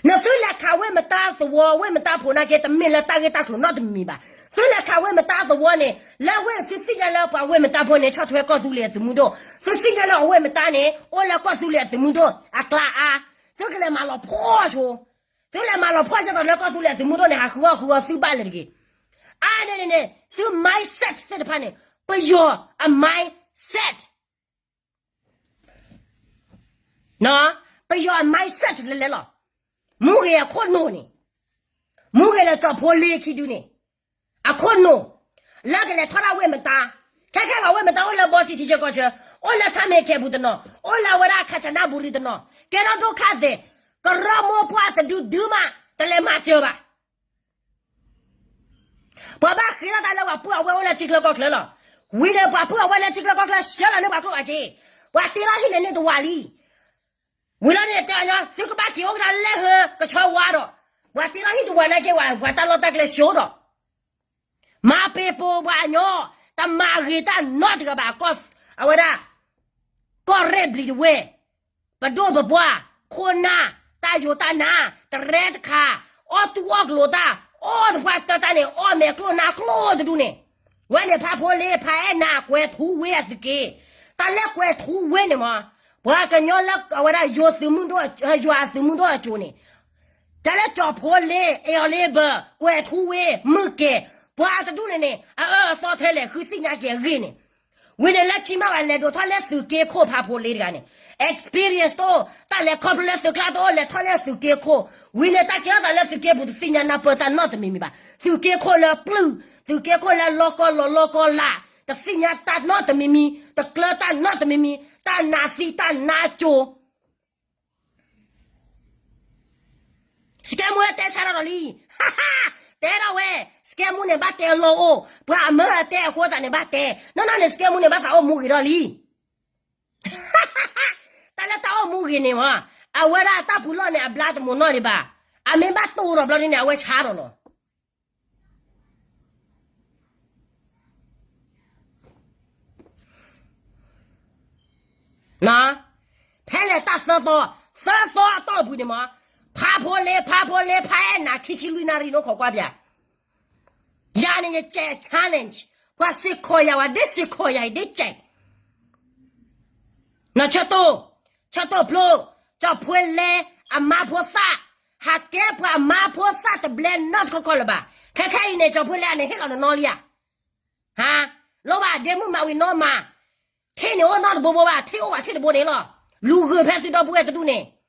နသုလဲၤခးဝ့ၢ်မတါသဝီ, ဝ့ၢ်မတါဖိးနာ်က့ တမ့ၢ်လၢတၢ်ဂ့ၢ်တၢ်ကျိၤနီတမံၤဘၣ်. သုလဲၤခးဝ့ၢ်မတါသဝီန့ၣ် လၢဝ့ၢ်သုသ့ၣ်ညါလၢပှၤဝ့ၢ်မတါဖိးန့ၣ် ဆီၣ်ထွဲကီၢ်သူလ့ၤအသုးမုၢ်ဒိၣ်, သုသ့ၣ်ညါလၢအဝ့ၢ်မတါန့ၣ် အိၣ်လၢကီၢ်သူလ့ၤအသုးမုၢ်ဒိၣ်အကျါအါ, သုကလဲၤမၤလီၤဖှီၣ်ဆိ, သုလဲၤမၤလီၤဖှီၣ်ဆိဒီးလၢကီၢ်သူလ့ၤအသုးမုၢ်ဒိၣ်န့ၣ် ဟးဃုအီၣ်ဃုအီသုဘၣ်လၢၤတဂ့ၤ. အါန့ၣ်န့ၣ် သု mindset သ့ၣ်တဖၣ်န့ၣ် ပယီၤအ mindset ပယီၤအ mindset လဲၤလဲၤလီၤ. မူဂ့ၤအခိၣ်နူာ်န့ၣ်, မူဂ့ၤလၢကၠီၣ်ဖိလ့ခံဒုန့ၣ်, အခိၣ်နူာ်, လၢကလဲၤထီၣ်ဒၣ်ဝ့ၢ်မတါ, ခဲခဲဂီၤဝ့ၢ်မတါအိၣ်လၢဘီတံၢ်ထံဆၢကီၢ်ဆၢ, အိၣ်လၢထၣ်မဲာ်ခဲပူၤတနီၤ, အိၣ်လၢအဝဲဒၣ်ခၣ်စနၣ်ဘူရံတနီၤ, ကဲထီၣ်ဒိၣ်ခါသ့ၣ်, ကရၢမိၢ်ပှၢ်တဒုဒုမး, တလဲၤမၤစၢၤဘၣ် ပှၤဘၣ်ဃ့ထီၣ်တၢ်လၢပှၤပုၢ်အဝဲၢ်အိၣ်လၢထံချၢကီၢ်ချၢလီၤ. ဝံၤန့ၣ်ပှၤပုၢ်အဝဲၢ်လၢထံချၢကီၢ်ချၢ ဆှၢလီၤန့ၢ်ပှၤကျိၣ်ဘၣ်က့, ပှၤတ့ထီၣ်ဟံၣ်န့ၣ်န့ၢ်တဝာ်လံ. ဝံၤလီၤန့ၣ်တဲအီၤညီ, သုကဘၣ်က့ၤအိၣ်ကဒါလၢဟၢကဆၢဝါဒီး, ပှၤတ့ထီၣ်ဟံၣ်တဝာ်နာ်က့ ပှၤတၢ်လီၢ်တၢ်ကျဲဆှိဒီး မၤပ့ၤပိာ်ပှၤအညီ, တမၤဂ့ၤတၢ်နီတဂၤဘၣ်, အဝဲဒၣ် ကီၢ်ရဲၣ်ဘျံၤတဝဲၢ်, ပဒိၣ်ပပှၢ်, ခိၣ်နၢ်, တၢ်ယိာ်တၢ်နါ, တရဲတခါ, အီၣ်တူၢ်အီၣ်ကျိၤတၢ်, အီၣ်တပှၢ်တၢ်တၢ်န့ၣ် အီၣ်မဲာ်ကျိၣ်နါကျိၣ်တဒူၣ်န့ၣ်, ဝဲန့ၣ်ဖးဖိလ့ ဖးအဲၣ်နၤ ကွဲၤထူဝ့အသုးက့, တၢ်လၢကွဲၤထူဝ့န့ၣ်မး, ပှၤကညီလၢအဝဲဒၣ်ယိၤသုးမုၢ်ဒိၣ်, ယွၤအသုးမုၢ်ဒိၣ်အစိၤန့ၣ် တၢ်လၢကၠီၣ်ဖိလ့ အဲၣ်အီၤလ့ဘၢၣ် ကွဲၤထူဝ့ မုၢ်ကဲၤ, ပှၤတဒူၣ်န့ၣ်န့ၣ် အအၢအသီထဲလဲၣ် ဃုသ့ၣ်ညါက့ၤအဂ့ၢ်န့ၣ်, ဝံၤန့ၣ်လၢခံမးဝဲလဲၤဒိးထီၣ်လၢသုးက့ခိၣ်ဖးဖိလ့တဂၤန့ၣ်, experience တအိၣ်, တၢ်လဲၤခီဖျိလၢသုးကျါတအိၣ် လဲၤထီၣ်လၢသုးက့ခိၣ်, ဝံၤန့ၣ်တၢ်ကဲထီၣ်သးလၢသုးက့ပူၤတသ့ၣ်ညါနၢ်ပၢၢ်တၢ်နီတမံၤမံၤဘၣ်, သုးက့ခိၣ်လၢပျုၢ်, သုးက့ခိၣ်လၢလီကီလီၤလီကီလး, တသ့ၣ်ညါတၢ်နီတမံၤမံၤ, တကျၢၤတၢ်နီတမံၤမံၤ, တၢ်နးသံတၢ်နါစိၤ စကဲမူတဲဆါထီၣ်ဒီးလံ, တဲထီၣ်ဝဲ, စကဲမူန့ၣ်ဘၣ်တဲလီၤအိၣ်, ပှၤအမၢအတဲအဃိသးန့ၣ်ဘၣ်တဲ, နီၢ်နီၢ်န့ၣ် စကဲမူန့ၣ်ဘၣ်သးအိၣ်မူဂ့ၤဒီးလံ, တၢ်လၢတၢ်အိၣ်မူဂ့ၤန့ၣ်မး, အဝဲဒၣ်တၢ်ပူၤလီၢ်န့ၣ် အဘျါတမုာ်နီၢ်ဒံးဘၣ်, အမ့ၢ်ဘၣ်တိၢ်ဒီးဘျီဒ်န့ၣ် အဝဲဆါထီၣ်လီၤ ဖဲလဲၣ်တၢ်သၢသီ, သၢသီအတီၢ်ပူၤန့ၣ်မး, ဖးဖိလ့ ဖးဖိလ့ ဖးအဲၣ်နၤ ခံဆံလွံၢ်နၣ်ရံၣ် နီၢ်ခိးကွၢ်ပၠး, ယၤန့ၣ် ယစဲး challenge, ပှၤစ့ၢ်ကီးယၤဝဲ ဒ်စ့ၢ်ကီးယၤအံၤ ဒ်စဲး နဆၢတိၢ်, ဆၢတိၢ်ဖျိ, ကၠီၣ်ဖိလ့ အမါဖိသၣ်, ဟးကဲပှၤမါဖိသၣ်တဘျဲနီတခီခီလၢၤဘၣ်, ခဲခဲအံၤန့ၣ် ကၠီၣ်ဖိလ့န့ၣ် ဟ့ၣ်လီၤနနီၢ်လံဧါ, ဟါ, လီၤဘၣ်ဒ့မုၣ်မၤဝံၤနီၢ်မၤ, ထံၣ်န့ၣ်အိၣ်နီတဘိဘိဘၣ်, ထံၣ်အိၣ်ဘၣ်ထံၣ်တဘိန့ၣ်လီၤ, လူၤဂုာ်ဖဲသုဒီပုၢ်ဝဲၢ်တဒူၣ်န့ၣ်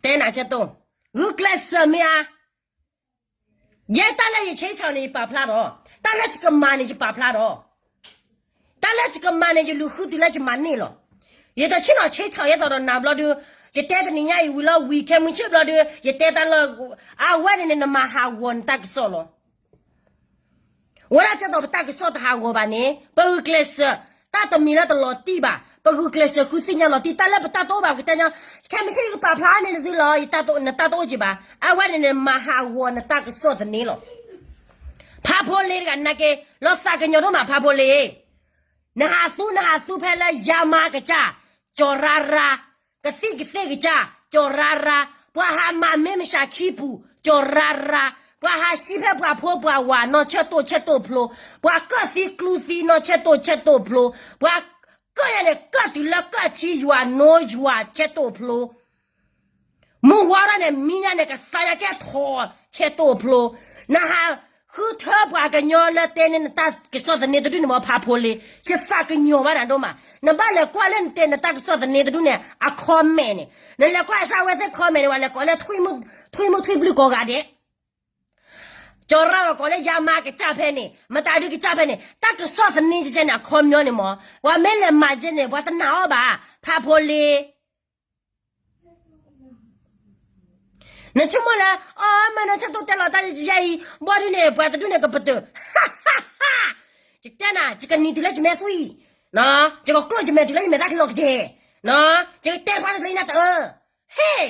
တဲနၤဆၢတိၢ်, ဂုာ်ကျဲးစၢးမ့ၢ်ဧါ, ယဲတၢ်လၢယဆ့ဆီၣ်န့ၣ် ယပာ်ဖျါဒီး, တၢ်လၢယကမၤန့ၣ် ယပာ်ဖျါဒီး, တၢ်လၢယကမၤန့ၣ် ယလူၤဃုတုၤလၢယမၤန့ၢ်လီၤ, ယတဆ့ၣ်နီၤဆ့ဆီၣ်ယဲသိးဒီးနၤဘျီဒု, ယတဲတနံၤညါအံၤဝံၤလီၤ ဝံၤခဲမုၢ်ဆ့ၣ်ဘျီဒု, ယတဲတၢ်လၢ, အဝဲန့ၣ်န့ၣ် နမၤဟးဂီၤနတၢ်ကစီၣ်လီၤ ဝဲဒၣ်ကဲသိးပတၢ်ကစီၣ်တဟးဂီၤဘၣ်န့ၣ် ပဂုာ်ကျဲးစၢး, တၢ်တမံၤလၢတလီၤတံၢ်ဘၣ်, ပဂုာ်ကျဲးစၢးဃုသ့ၣ်ညါလီၤတံၢ် တၢ်လၢပတၢ်တအိၣ်ဘၣ်ပကတဲညီ, ခဲမုၢ်ဆ့ၣ်ယကပာ်ဖျါန့ၢ်သုလီၤ, နတၢ်တအိၣ်က့ဘၣ်, အဝဲန့ၣ်န့ၣ် မၤဟးဂီၤနတၢ်ကစီၣ်သန့လီၤ, ဖးဖိလ့တဂၤနာ်က့, လီၤသးကညီၤဒိၣ်မးဖးဖိလ့ နဟးသူ နဟးသူဖဲလၢယါမါကစၢ်, ကၠီၤရါရါ, ကသံၣ်ကသ့ၣ်ကစၢ်, ကၠီၤရါရါ, ပှၤဟးမၤမ့ၢ်မစှၤခံပူၤ, ကၠီၤရါရါ, ပှၤဟးဆှံဖဲပှၤဖိပှၤဝၤနီၢ်ဆၢတိၢ်ဆၢတိၢ်ဖျိ, ပှၤကၢၣ်သံကျူသံနီၢ်ဆၢတိၢ်ဆၢတိၢ်ဖျိ, ပှၤကၢၣ်ယၤန့ၣ် ကၢၣ်တုၤလၢကၢၣ်ထံယွၤနိယွၤဆၢတိၢ်ဖျိ မုၢ်ဝါထီၣ်န့ၣ် မံညါန့ၣ် ကသါယါကဲထီၣ်ဆဲးတိၢ်ဖျိ, နဟးဃုထၢပှၤကညီလၢတဲန့ၢ်နတၢ်ကစီၣ်သန့တဒူၣ်န့ၣ်မ့ၢ်ဖးဖိလ့, ယသးကညီၤဘၣ်နၤဒိၣ်မး, နဘၣ်လဲၤကွၢ်လၢနတဲနတၢ်ကစီၣ်သန့တဒူၣ်န့ၣ် အ comment န့ၣ်, နလဲၤကွၢ်အစၢ်ဝဲသ့ၣ် comment န့ၣ် ပှၤလဲၤကိးလၢ ထွံၣ်မုၢ်ထွံၣ်ဘျုးကိးဂၤဒဲး, ကၠီၤရၣ်ဝဲကိးလၢယါမါကစၢ်ဖဲန့ၣ် မတၤဒုကစၢ်ဖဲန့ၣ် တၢ်ကစီၣ်သန့ကဲန့ၣ် အ comment န့ၣ်မ့ၢ် ပှၤမ့ၢ်လဲၤမၤကဲန့ၣ် ပှၤတနာ်အီၤဘၣ်, ဖးဖိလ့ နဆိကမိၣ်လၢ အီ မ့ၢ်နီၢ်ဆၢတိၢ်တဲလီၤတၢ်လၢယဲအံၤ ဘီဒုန့ၣ် ပှၤတဒူၣ်န့ၣ်ကပတုာ်, ယတဲနၤ ယကနံၤတုၤလၢယမဲာ်သွံၣ်, ယကကျိၣ်ယမဲာ်တုၤလၢယမဲာ်တၢ်ချံလီၤကယဲၢ်, ယကတဲတပှၢ်တၢ်လၢယနၢ်တအၢ, ဟ့ၣ်,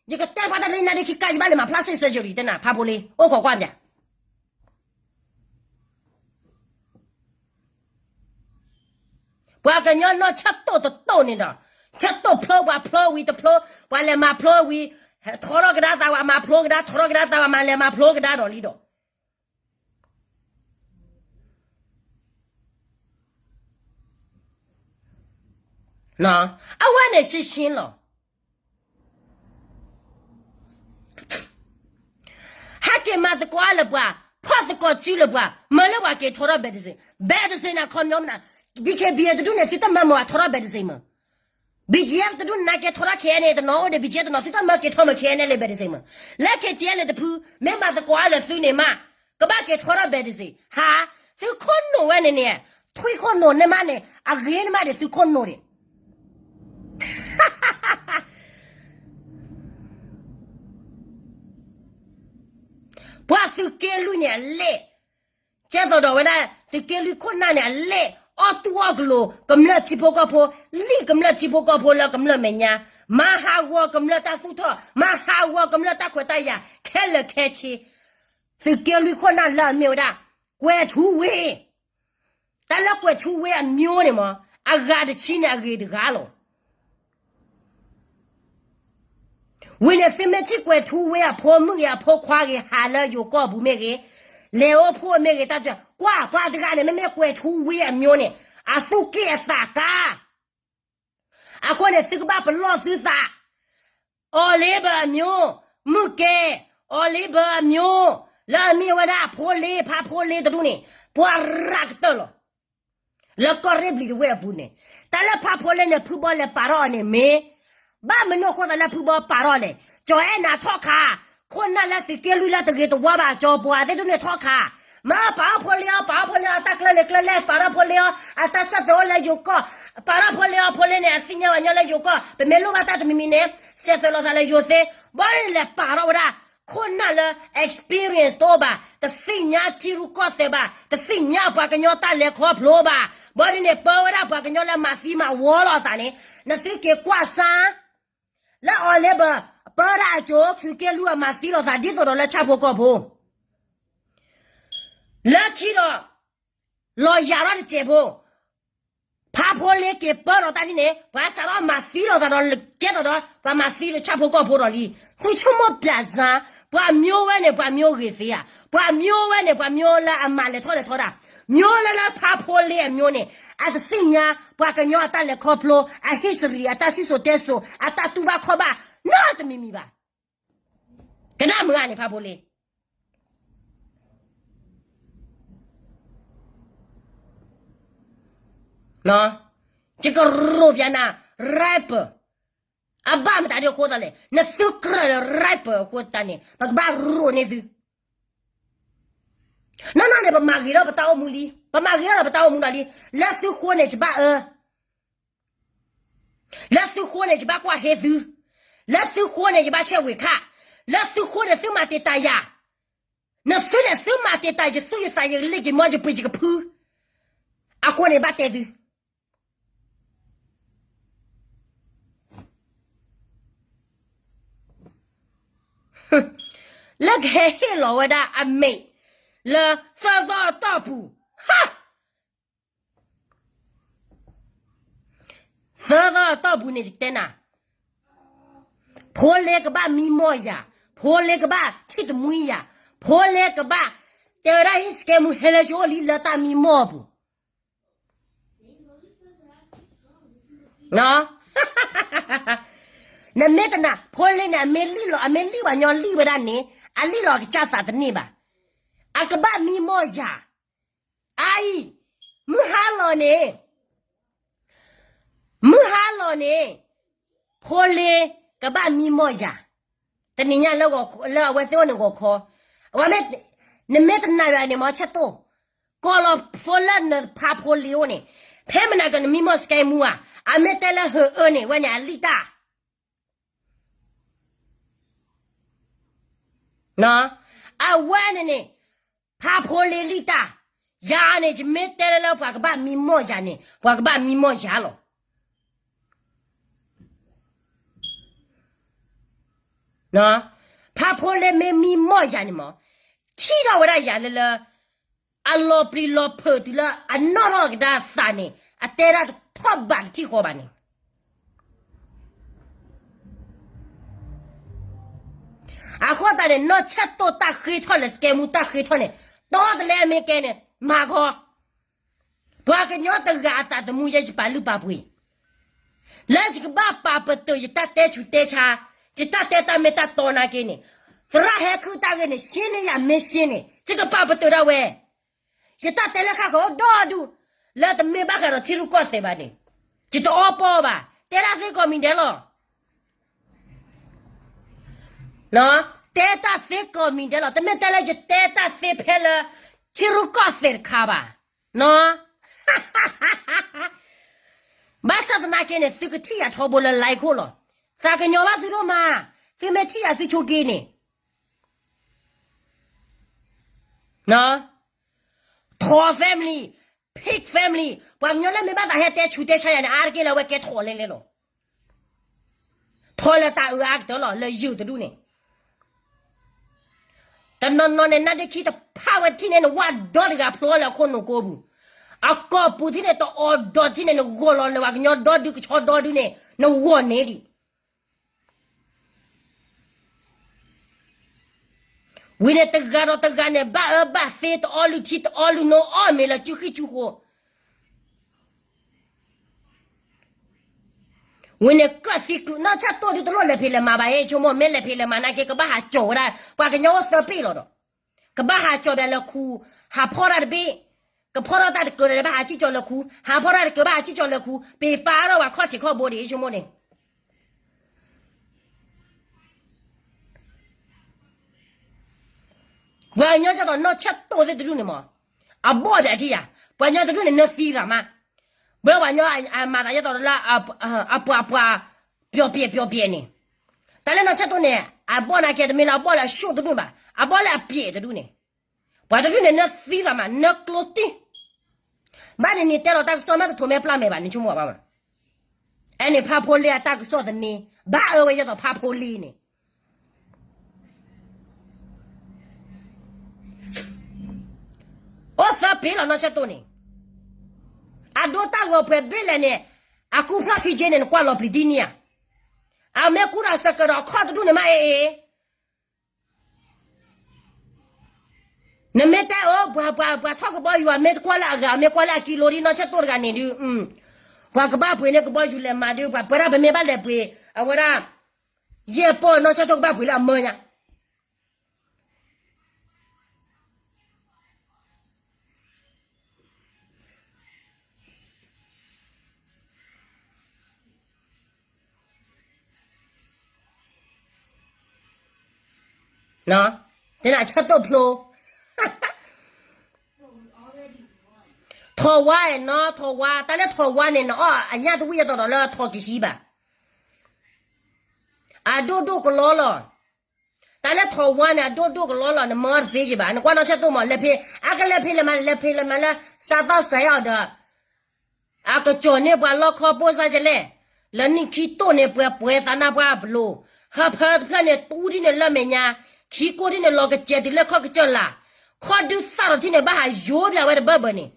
ယကတဲတပှၢ်တၢ်လၢယနၢ်ဒုခံကါ ယဘၣ်လဲၤမၤ plastic surgery တဲနၤ ဖးဖိလ့ အိၣ်ခိးကွၢ်ပၠး ပှၤကညီနီၢ်ဆၢတိၢ်တတိၢ်န့ၣ်ဒီး ဆၢတိၢ်ဖျိပှၤဖျိဝံၤတဖျိ, ပှၤလဲၤမၤဖျိဝံၤ, ထီထီၣ်ကဒါသးဝဲမၤဖျိကဒါ, ထီထီၣ်ကဒါသးဝဲမၤလဲၤမၤဖျိကဒါဒီးလံဒီး အဝဲန့ၣ်ရှင်းရှင်းလီၤ. ဟဲက့ၤမၤသကိးအါလၢပှၤ, ဖီၣ်သကိးစုလၢပှၤ, မၢလၢပှၤက့ၤထီထီၣ် ဘဲးတစ့, ဘဲးတစ့န့ၣ် အခီပညီမနုၤ, ဒ်ခဲ ဘံယဲၢ် တဒူၣ်န့ၣ် သုတမၢမၢအထီထီၣ် ဘဲးတစ့ မၢ ဘံယဲၢ် တဒူၣ်န့ၣ် နကဲထီထီၣ် ခဲအံၤန့ၣ် တနီၤအိၣ်ဒီး ဘံယဲၢ် တနီၤ သုတမၢက့ၤထီၣ်မၢ ခဲအံၤန့ၣ် လၢ ဘဲးတစ့ မၢ, လၢ ခဲအံၤန့ၣ် တဖု, မ့ၢ်မၤသကိးအါလၢသုန့ၣ်မး, ကဘၣ်က့ၤထီထီၣ် ဘဲးတစ့, ဟါ, သုခိၣ်နူာ်ဝဲန့ၣ်န့ၣ်, ထွံၣ်ခိၣ်နူာ်န့ၣ်မးန့ၣ် အဂ့ၤန့ၣ်မးဒီးသုခိၣ်နူာ်န့ၣ် ပှၤသုးက့လွံၢ်န့ၣ်အလဲၣ်, ကဲသိးဒီးဝဲဒၣ် သုးက့လွံၢ်ခိၣ်နၢ်န့ၣ်အလဲၣ်, အီၣ်တူၢ်အီၣ်ကလိၤ ကမျၢၢ်ထံဖိကီၢ်ဖိ, လံၣ်ကမျၢၢ်ထံဖိကီၢ်ဖိလၢကမျၢၢ်မဲာ်ညါ, မၤဟးဂီၤကမျၢၢ်တၢ်သူၣ်ထီၣ်, မၤဟးဂီၤကမျၢၢ်တၢ်ခွဲးတၢ်ယာ် ခဲလၢာ်ခဲဆ့, သုးက့လွံၢ်ခိၣ်နၢ်လၢအမ့ၢ်ဝဲဒၣ် ကွဲၤထူဝ့ တၢ်လၢကွဲၤထူဝ့အမျိုးန့ၣ်မး, အဂၤတဆံန့ၣ်အဂ့ၤတဂၤလီၤ. ဝံၤန့ၣ် သုမ့ၢ်ထံၣ်ကွဲၤထူဝ့အဖိမုၣ်ဂ့ၤ အဖိခွါဂ့ၤ ဟးလၢယိၤကီၢ်ပူၤမ့ၢ်ဂ့ၤ, လဲၤအိၣ်ဖှိၣ်မ့ၢ်ဂ့ၤ တၢ်ကွၢ်ပှၤတဂၤန့ၣ် မ့မ့ၢ်ကွဲၤထူဝ့အမျိုးန့ၣ် အသူၣ်က့ၣ်အသးကါ အဃိန့ၣ် သုကဘၣ်ပလီၢ်သုသး, အီၤလ့ဘၢအမျိုး, မုၢ်ကဲ, အီၤလ့ဘၢအမျိုး, လၢအမ့ၢ်ဝဲဒၣ်အဖိလ့ ဖးဖိလ့တဒူၣ်န့ၣ် ပှၤရၤကတၢၢ်လီၤ. လၢကီၢ်ရ့ၣ်ဘျံၤတဝ့ၢ်အပူၤန့ၣ်, တၢ်လၢဖးဖိလ့န့ၣ် ဖုဘီလဲၤပာ်ထီၣ်အီၤန့ၣ်မ့ၢ်, ဘၣ်မနုၤအဃိသးလၢဖုဘီပာ်ထီၣ်လဲၣ်, ကၠီၤအဲၣ်နၤထီၣ်ခး, ခိၣ်နၢ်လၢသုးက့လွံၢ်လၢတဂ့ၤတဝါဘၣ် ကၠီၤပှၤသ့ၣ်တဒူၣ်န့ၣ်ထီၣ်ခး, မ့ၢ်ပာ်ထီၣ်ဖိလ့အီၤ ပာ်ထီၣ်ဖိလ့အီၤ တၢ်ကျၢၢ်လဲၤကျၢၢ်လဲၣ် ပာ်ထီၣ်ဖိလ့အီၤ အတၢ်စၢၢ်သွဲၣ်အိၣ်လၢယိၤကီၢ်, ပာ်ထီၣ်ဖိလ့အီၤ ဖိလ့န့ၣ် အသ့ၣ်ညါဝဲညီလၢယိၤကီၢ် ပမ့ၢ်လိၣ်ဘၣ်တၢ်တမံၤမံၤန့ၣ် စဲးသွဲၣ်လီၤသးလၢယိၤသ့, ဘၣ်န့ၣ်လဲၤပာ်ထီၣ်ဝဲဒၣ် ခိၣ်နၢ်လၢ experience တအိၣ်ဘၣ်, တသ့ၣ်ညါထံရူၢ်ကီၢ်သဲးဘၣ်, တသ့ၣ်ညါပှၤကညီတၢ်လဲၤခီဖျိဘၣ်, ဘၣ်ဒ်န့ၣ် ပၢဝဲဒၣ်ပှၤကညီလၢမၤသံမၤဝီလိာ်သးန့ၣ်, နသုက့ၤကွၢ်စၢ် လၢအီၤလ့ဘၢ ပၢဒၣ်အကၠိ သုးက့လွံၢ်အမၤသံလိာ်သးဒ်သိးဒီးလၢဆၣ်ဖိကီၢ်ဖိ လၢခံဒီး လီၤယၤထီၣ်တစဲးဖိ, ဖးဖိလ့က့ၤပၢဒီးတၢ်ဒ်န့ၣ် ပှၤစးထီၣ်မၤသံလိာ်သးဒီး ကဲသိးဒီး ပှၤမၤသံလၢဆၣ်ဖိကီၢ်ဖိဒီးလံ. သုဆိကမိၣ်ပျးစၢ်, ပှၤမျိုးဝဲန့ၣ် ပှၤမျိုးဂ့ၤသ့ဧါ, ပှၤမျိုးဝဲန့ၣ် ပှၤမျိုးလၢအမၤလဲၤထီၣ်လဲၤထီဒၣ်, မျိုးလၢလၢဖးဖိလ့အမျိုးန့ၣ် အတသ့ၣ်ညါ ပှၤကညီအတၢ်လဲၤခီဖျိ အ history အတၢ်စံၣ်စိၤတဲစိၤ အတၢ်တူၢ်ဘၣ်ခီၣ်ဘၣ် နီတမံၤမံၤဘၣ်. ကနၣ်မုာ်ဂၤန့ၣ် ဖးဖိလ့ ယကရိၣ်ပျးနၤ rapper အဘၣ်မတၤဒ်အဃိသတးလဲၣ်, နသုကြၢးလၢ rapper အဃိသတးန့ၣ် ပကဘၣ်ရိၣ်န့ၢ်သု. နီၢ်နီၢ်န့ၣ် ပမၤဂ့ၤထီၣ်ပတၢ်အိၣ်မူလံ, ပမၤဂ့ၤထီၣ်ဒီးပတၢ်အိၣ်မူဒီးလံ, လၢသုဃိန့ၣ် ယဘၣ်အၢ လၢသုဃိန့ၣ် ယဘၣ်ကွၢ်ဟ့သု, လၢသုဃိန့ၣ် ယဘၣ်ဆဲးဝ့ၤခၣ်, လၢသုဃိန့ၣ် သုမၤတံာ်တာ်ယၤ, နသုန့ၣ် သုမၤတံာ်တာ်ယသူၣ်ယသး ယလ့ၣ်ယမီ ယပှ့ၤယကဖု, အဃိန့ၣ် ဘၣ်တဲသု လၢကဟဲဟ့ၣ်လီၤဝဲဒၣ်အမဲာ် လၢသၢသီအတီၢ်ပူၤ, ဟါ, သၢသီအတီၢ်ပူၤန့ၣ် ယကတဲနၤ, ဖိလ့ကဘၣ်မံမီၢ်ယၤ, ဖိလ့ကဘၣ်ထံၣ်တမှံယၤ, ဖိလ့ကဘၣ်တဲဝဲဒၣ် ဟံၣ်စကဲမူဟဲလၢယအိၣ်လံလၢတၢ်မံမီၢ်အပူၤ. နမ့ၢ်တနာ် ဖိလ့န့ၣ် အမ့ၢ်လံၣ်လီၤ အမ့ၢ်လံၣ်ပှၤညီလံၣ်ဝဲဒၣ်န့ၣ် အလံၣ်လီၤအကစၢ်သးတန့ၢ်ဘၣ်. အကဘၣ်မံမီၢ်ယၤ. အအံၤ မုၢ်ဟါလီၤန့ၣ် မုၢ်ဟါလီၤန့ၣ် ဖိလ့ကဘၣ်မံမီၢ်ယၤ, တနံၤညါလၢအဝဲသ့ၣ်အိၣ်န့ၣ်ဂီၤခီ, အဝဲမ့ၢ် နမ့ၢ်တနာ်ယၤန့ၣ် မ့ၢ်ဆၢတိၢ်, ကိးလီၤဖိလၢနဖးဖိလ့အိၣ်န့ၣ်, ဖဲမနၤကနမံမီၢ်စကဲမူဧါ, အမ့ၢ်တဲလၢဟၢအၢန့ၣ် ဝဲန့ၣ်အလံၣ်တၢ် အဝဲန့ၣ်န့ၣ် ဖးဖိလ့လံၣ်တၢ်, ယၤန့ၣ် ယမ့ၢ်တဲလၢလၢပှၤကဘၣ်မံမီၢ်ယၤန့ၣ် ပှၤကဘၣ်မံမီၢ်ယၤလီၤ. ဖးဖိလ့မ့ၢ်မံမီၢ်ယၤန့ၣ်မး, ထံၣ်ထီၣ်ဝဲဒၣ်ယၤလၢလၢ အလီၤပျံၤလီၤဖုးတုၤလၢအနီၣ်ထီၣ်ကဒါသးန့ၣ် အတဲဒၣ်တထီၣ်ဘးတထံၣ်ဃီဘၣ်န့ၣ် အဃိသတးန့ၣ် နီၢ်ဆၢတိၢ်တၢ်ဃ့ထီၣ်လၢစကဲမူတၢ်ဃ့ထီၣ်န့ၣ် တီတလဲအမ့ၢ်ကဲန့ၣ် မၤခီ, ပှၤကညီတဂၤအသးသမူယဲယပာ်လုၢ်ပာ်ပှ့ၤ, လၢယကဘၣ်ပာ်ပတုာ်ယတၢ်တဲဆူးတဲဆါ, ယတၢ်တဲတၢ်မ့ၢ်တၢ်တီနာ်က့န့ၣ်, သရၣ်ဟဲခုၣ်တၢ်ဂ့ၢ်န့ၣ် ရှင်းနေရမင်းရှင်းနေ, ယကပာ်ပတုာ်ဒၣ်ဝဲ, ယတၢ်တဲလၢခါခီဒီဒူၣ်, လၢတမ့ၢ်ဘၣ်ဃးဒီးထံရူၢ်ကီၢ်သဲးဘၣ်န့ၣ်, ယတအီပီၢ်ဘၣ်, တဲဒၣ်သ့ကိးမံၤဒဲးလီၤ. တဲတၢ်သ့ကိးမံၤဒဲးလီၤ, တမ့ၢ်တဲလၢယတဲတၢ်သ့ဖဲလၢ ထံရူၢ်ကီၢ်သဲးတခါဘၣ်. ဘၣ်ဆၣ်သနာ်က့န့ၣ် သုကထံၣ်ယၤထီဘိလၢ line ခိၣ်လီၤ. သးကညီၤဘၣ်သုဒိၣ်မး, သုမ့ၢ်ထံၣ်ယၤသုဆိးက့န့ၣ် ထိး family, pig family, ပှၤကညီလၢမ့ၢ်ဘၣ်သးဟဲတဲဆူးတဲဆါယၤန့ၣ် အါတက့ၢ်လၢအဝဲကဲထိးလဲလဲလီၤ. ထိးလၢတၢ်အုးအါကတၢၢ်လီၤ လၢယုၢ်တဒူၣ်န့ၣ်, တနီၤနီၤန့ၣ် နါဒ့ခံတဖၣ်ဝဲထံၣ်န့ၣ် နဝၣ်ဒီတဂၤဖျိလၢအခိၣ်နူာ်ကိးပူၤ, အကိာ်ပူၤထံၣ်န့ၣ် တအီၣ်ဒီးထံၣ်န့ၣ် နဂီၢ်လီၤလၢပှၤကညီဒီဒုကဆီဒီဒုန့ၣ် နဂီၢ်န့ၣ်ဒံး ဝံၤန့ၣ်တဂၤဒီးတဂၤန့ၣ် ဘၣ်အၢဘၣ်သီ တအီလုၢ်ထံတအီလုၢ်နိ အီၣ်မ့ၤလၢစုဃံစုဃိ, ဝံၤန့ၣ်ကၢၣ်သံကျူး နီၢ်ဆၢတိၢ်ဒုတလိၣ်လဲၤဖံးလဲၤမၤဘၣ် ဆိကမိၣ် မ့ၢ်လဲၤဖံးလဲၤမၤနာ်က့ ကဘၣ်ဟးကၠီၤဝဲဒၣ် ပှၤကညီအိၣ်သၢပ့ၢ်လီၤဒီး ကဘၣ်ဟးကၠီၤဒီးလၢခူ, ဟးဖီၣ်တၢ်တဘ့ၣ်, ကဖီၣ်ထီၣ်တၢ်တကၢၤဒီး ဘၣ်ဟးစံၣ်ကၠီၤလၢခူ, ဟးဖီၣ်တၢ်တကၢၤ ဘၣ်ဟးစံၣ်ကၠီၤလၢခူ, ပ့ၤပာ်ထီၣ်ပှၤခီၣ်ထံးခီၣ်ဘိဒံး ဆိကမိၣ်န့ၣ် ပှၤကညီကၠီၤဒီးနီၢ်ဆၢတိၢ်သ့ၣ်တဒူၣ်န့ၣ်မး, အဘီၣ်ဒၣ်ထံၣ်ယၤ, ပှၤကညီတဒူၣ်န့ၣ် နသံရၤမး, ဘၣ်ပှၤကညီအမၤသးယဲၢ်တီၤလၢ အပှၤပှၤ ပျီပျဲးပျီပျဲးန့ၣ်, တၢ်လၢနီၢ်ဆၢတိၢ်န့ၣ် အဘီၣ်နာ်က့ တမ့ၢ်လၢအဘီၣ်လၢအဆူၣ်တဒူၣ်ဘၣ်, အဘီၣ်လၢအပျဲးတဒူၣ်န့ၣ်, ပှၤတဒူၣ်န့ၣ် နသံရၤမး နကျိတံၢ် ဘၣ်န့ၣ်န့ၣ် တဲလီၤတၢ်ကစီၣ်မးတထိးမဲပျၢ်မဲာ်ဘၣ်န့ၣ် ဆိကမိၣ်ဘၣ်မး, အဲန့ၣ်ဖးဖိလ့အတၢ်ကစီၣ်သန့, ဘၣ်အၢဝဲယဲၢ်တီၤဖးဖိလ့န့ၣ် အိၣ်သၢပ့ၤလီၤနီၢ်ဆၢတိၢ်န့ၣ်, အဒိတၢ်ဂီၤပှဲၤဘ့ၣ်လဲၣ်န့ၣ်, အကူဖျီၣ်ခံက့န့ၣ် နကွၢ်လီၤပျံၤဒ်န့ၣ်ဧါ, အမ့ၢ်ကူဒီးစကၢၤဒီးအခီၣ်တဒူၣ်န့ၣ်မးအ့ၣ်အ့ၣ် နမ့ၢ်တဲအၢ ပှၤပှၤပှၤထီၣ်ကဘီယူၤ အမ့ၢ်တကွၢ်လၢအဂၤ အမ့ၢ်ကွၢ်လၢအကံလိဒ်နီၢ်ဆၢတိၢ်တဂၤန့ၣ်ဒုး, ပှၤကဘၣ်ပှ့ၤန့ၢ်ကဘီယူၤလဲၤမၤဒုး ပှၤပဝဲဒၣ်ပမ့ၢ်ဘၣ်လဲၤပှ့ၤ အဝဲဒၣ် ယဲၢ်ပီၢ်နီၢ်ဆၢတိၢ်ကဘၣ်ပှ့ၤလၢအမၢညါ တဲနၤဆၢတိၢ်ဖျိ, ထိးဝါနီၤ ထိးဝါ တၢ်လၢထိးဝါန့ၣ် နအီၣ်အညၣ်တဝံၣ်အတီၤဒီးလၢထိးကဟံးဘၣ်, အဒိၣ်ဒိၣ်ကလီလီၤ, တၢ်လၢထိးဝါန့ၣ် အဒိၣ်ဒိၣ်ကလီလီၤ နမၢတသ့ယံၤဘၣ် နကွၢ်နီၢ်ဆၢတိၢ်မး လဲၤဖဲ အကလဲၤဖဲလဲၣ်မး လဲၤဖဲလဲၣ်မးလၢ စးသီၣ်စးအီၤဒီး အကစီၣ်န့ၢ်ပှၤလီခီပိၢ်စၢ်ကလဲၣ်, လၢနံၣ်ခံတိၢ်န့ၣ် ပှဲၤပှဲၤသးနါပှၢ်အပျိၤ, ဟၢဖၢတဖျၢၣ်န့ၣ်တူဒ်န့ၣ်လၢမဲာ်ညါ, ခံကိးဒ်န့ၣ်လီၤကစဲးတုၤလၢခီၣ်ကစၢၢ်လာ်, ခီၣ်ဒုးသၣ်ထီၣ်ထံန့ၣ် ဘၣ်ဟးယိၤပၠးဝဲတဘၢဘၢန့ၣ်,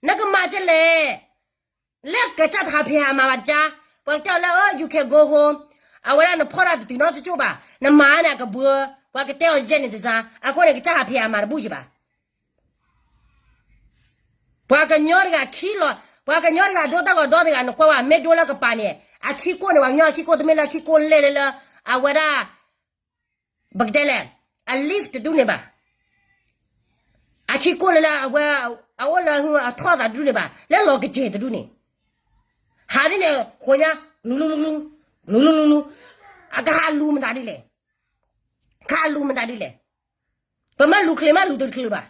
နကမၤကလဲၣ်, လၢကစၢ်တဟးဖံးဟးမၤဘၣ်တကါ, ပှၤကတဲအီၤလၢ အၢ you can go home, အဝဲဒၣ်နဖီၣ်တၢ်တတုၤနီတကၠိၢ်ဘၣ်, နမၤန့ၣ်အကဘှၢ, ပှၤကတဲအီၤယဲၢ်န့ၣ်တစါ, အဃိန့ၣ် ကစၢ်ဟးဖံးအမၤတဘူၣ်ကဘၣ် ပှၤကညီတဂၤခံလီၤ, ပှၤကညီတဂၤဒိတၢ်ဂီၤဒီတဂၤ နကွၢ်ဝဲ မ့ၢ်ဒိလၢကပၤန့ၣ် အခံကိၢ်န့ၣ် ပှၤကညီအခံကိၢ် တမ့ၢ်လၢအခံကိၢ်လဲၢ်လၢလၢ အဝဲဒၣ် ပကတဲလဲၣ်, အ live တဒူၣ်န့ၣ်ဘၣ်, အခံကိၢ်လၢလၢအဝဲ အအိၣ်လၢအထီၣ်သးတဒူၣ်န့ၣ်ဘၣ်, လၢလီၤကစဲၤတဒူၣ်န့ၣ်, ဟးဒ်န့ၣ် ဃိညါ လူၤလူၤလူၤလူၤ လူၤလူၤလူၤလူၤ, အကဟးလူၤမတၤဒ်လဲၣ်, ကဟးလူၤမတၤဒ်လဲၣ်, ပမ့ၢ်လူၤချ့မ့ၢ်လူၤတချုးဘၣ်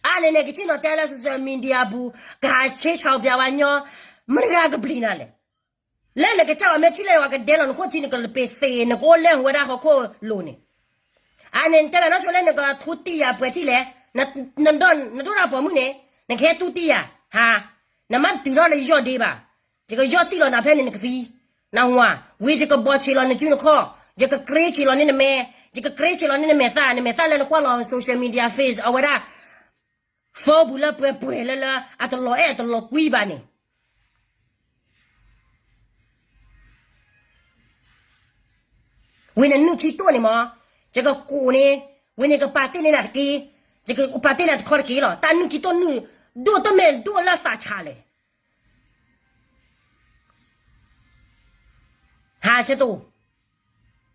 အါန့ၣ်န့ၣ် ကစံၣ်နီၤတဲလၢ social media ပူၤ ကဟးဆ့ဆၢပျးဝဲညီ, မတဂၤကပျံၤနၤလဲၣ်. လၢနကစၢ်ဝဲမ့ၢ်ထံၣ်လၢယွၤကဒဲလီၤနခိၣ်ထံ နကလပ့ၤသ့ နကအိၣ်လဲၢ်ဝဲဒၣ်ဟီၣ်ခိၣ်လိၤန့ၣ်, အါန့ၣ် နတဲဘၣ်နီၢ်ဆိလၢနကထူတံၢ်ယၤပှဲၤထံၣ်လဲၣ်, နဒိၣ်တၢ်ပိာ်မုၣ်န့ၣ် နကဟဲထူတံၢ်ယၤ, ဟါ, နမ့ၢ်တတုၤထီၣ်လၢယယီၢ်ဒ့ဘၣ်, ယကယီၢ်တံၢ်လီၤနၤဖဲန့ၣ်နကသံ နဝၤ, ဝံၤယကဘီးဆံးလီၤနစုနခီၣ်, ယကကြ့ဆံးလီၤန့ၢ်နမဲ, ယကကြ့ဆံးလီၤန့ၢ်နမဲာ်သၣ်, နမဲာ်သၣ်လၢနကွၢ်လီၤ social media face အဝဲဒၣ် phone ပူၤလၢပှဲၤပှဲၤလၢလၢ အတလီၤအဲၣ်အတလီၤကွံဘၣ်န့ၣ်, ဝံၤနနုၢ်ခံတိၢ်န့ၣ်မး, ယကကိးန့ၣ်, ဝံၤန့ၣ်ကပာ်တ့ၢ်န့ၢ်နၤတက့ၢ်, ယကပာ်တ့ၢ်နၤတခီတက့ၢ်လီၤ. တၢ်နုၢ်ခံတိၢ်နုၢ်, ဒိၣ်တမ့ၢ်ဒိၣ်လၢသးဆးလဲၣ် ဟါ ဆဲတိၢ်,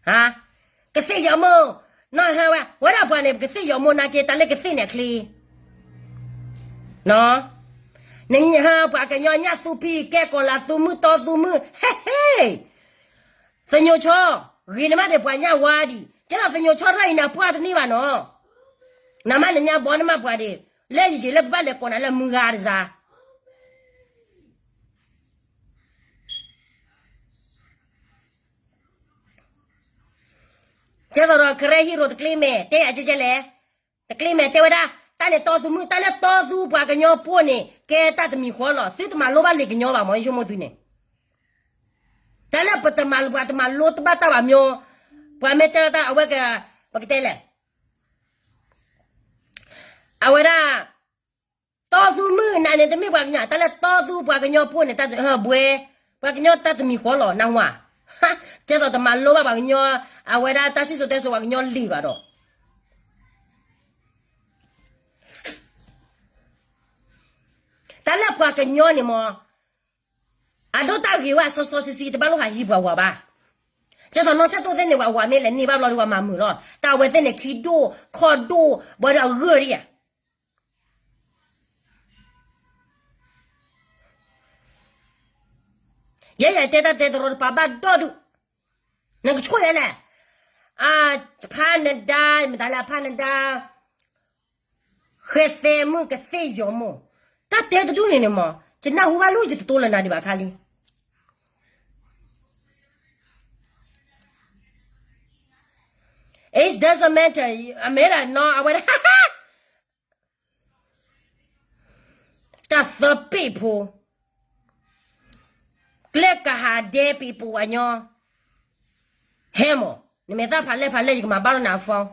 ဟါ, ကသ့ၣ်ယီၤမိၢ်, နီၢ်ဟါဝဲ ဝဲဒၣ်ပှၤန့ၣ် ပကသ့ၣ်ယီၤမိၢ်နာ်က့ တၢ်လၢကသ့ၣ်န့ၣ်အချ့, နဟါ ပှၤကညီညၣ်သူဖံ ကဲကီၤလၤသူမုၣ်တီသူမုၣ်, ဟဲဟ့, သညိးဆီ, ဂ့ၤနမးဒီးပှၤညၣ်ဝါဒံး, ကဲဒီးသညိးဆီရၢ်အံၤနပှၢ်တန့ၢ်ဘၣ်နီၤ, နမ့ၢ်နညါဘီနမ့ၢ်ပှၤဒီး, လၢယယံာ်လၢပဘၣ်လဲၤကိးနၤလၢမုၢ်ဂၤတစါ ကဲသိးဒီး ကရၢဟံၣ်ရိၤတကျ့မဲာ် တဲယၤကဲကဲလဲၣ်, တကျ့မဲာ်တဲဝဲဒၣ်, တၢ်န့ၣ်တီသူမုၣ် တၢ်လၢတီသူပှၤကညီဖိန့ၣ် ကဲတၢ်တမံၤဃီလီၤ. သုတမၤလိဘၣ်လံာ်ကညီဘၣ်မ့ၢ် ယဆိကမိၣ်သုန့ၣ်, တၢ်လၢပတမၤလိပှၤတမၤလိတဘၣ်တၢ်ဘၣ်မ့ၢ်, ပှၤမ့ၢ်တဲတၢ်အဝဲက, ပကတဲလဲၣ် အဝဲဒၣ်, တီသူမုၣ်နၤန့ၣ် တမ့ၢ်ပှၤကညီ, တၢ်လၢတီသူပှၤကညီဖိန့ၣ် တၢ်ဘှဲ, ပှၤကညီတၢ်တမံၤဃီလီၤ နၢ်ဟူဧါ, ကဲသိးတမၤလိဘၣ်ပှၤကညီ, အဝဲဒၣ်တၢ်စံၣ်စိၤတဲစိၤပှၤကညီလံာ်ဘၣ်ဒီး တၢ်လၢပှၤကညီန့ၣ်မ့ၢ်, အဒိၣ်တၢ်ဂ့ၤဝဲစီစီဆှံဆှံ တဘၣ်လိၣ်ဟးဟံးပှၤဝၤဘၣ်. ကဲသိးနီၢ်ဆၢတိၢ်သ့ၣ်န့ၣ် ဝဲဝၤမ့ၢ်လဲၤန့ၢ်ဘၣ်ဘျီဒီးဝဲမၤမုာ်လီၤ. တၢ်အဝဲသ့ၣ်န့ၣ် ခံဒိၣ်ခီၣ်ဒိၣ် ဘၣ်ဒီးအဂၢၢ်ဒံးဧါ ယဲယတဲတၢ်တဲတရီတပါဘၣ်ဒီဒူၣ်, နကဆိၣ်ယဲလဲၣ်, ဖးနဒါ, မတၤလဲၣ် ဖးနဒါ, ဃဲသဲမုၣ်ကသ့ၣ်ယီၤမိၢ်, တၢ်တဲတဒူၣ်န့ၣ်န့ၣ်မး ယနၢ်ဟူဘၣ်လၢယတတိလၢနၤဒံးဘၣ်ခါလံ. It doesn't matter, အမဲဒၣ်နီၤ အဝဲဒၣ် တၢ်သၢပ့ၣ်ဖိ, ကျဲကဟးဒဲပ့ၣ်ပူၤဝဲညီ, ဟဲမး, နမဲာ်သၣ်ဖးလဲၢ်ဖးလဲၢ် ယကမၤဘၣ်လီၤနၤအ phone.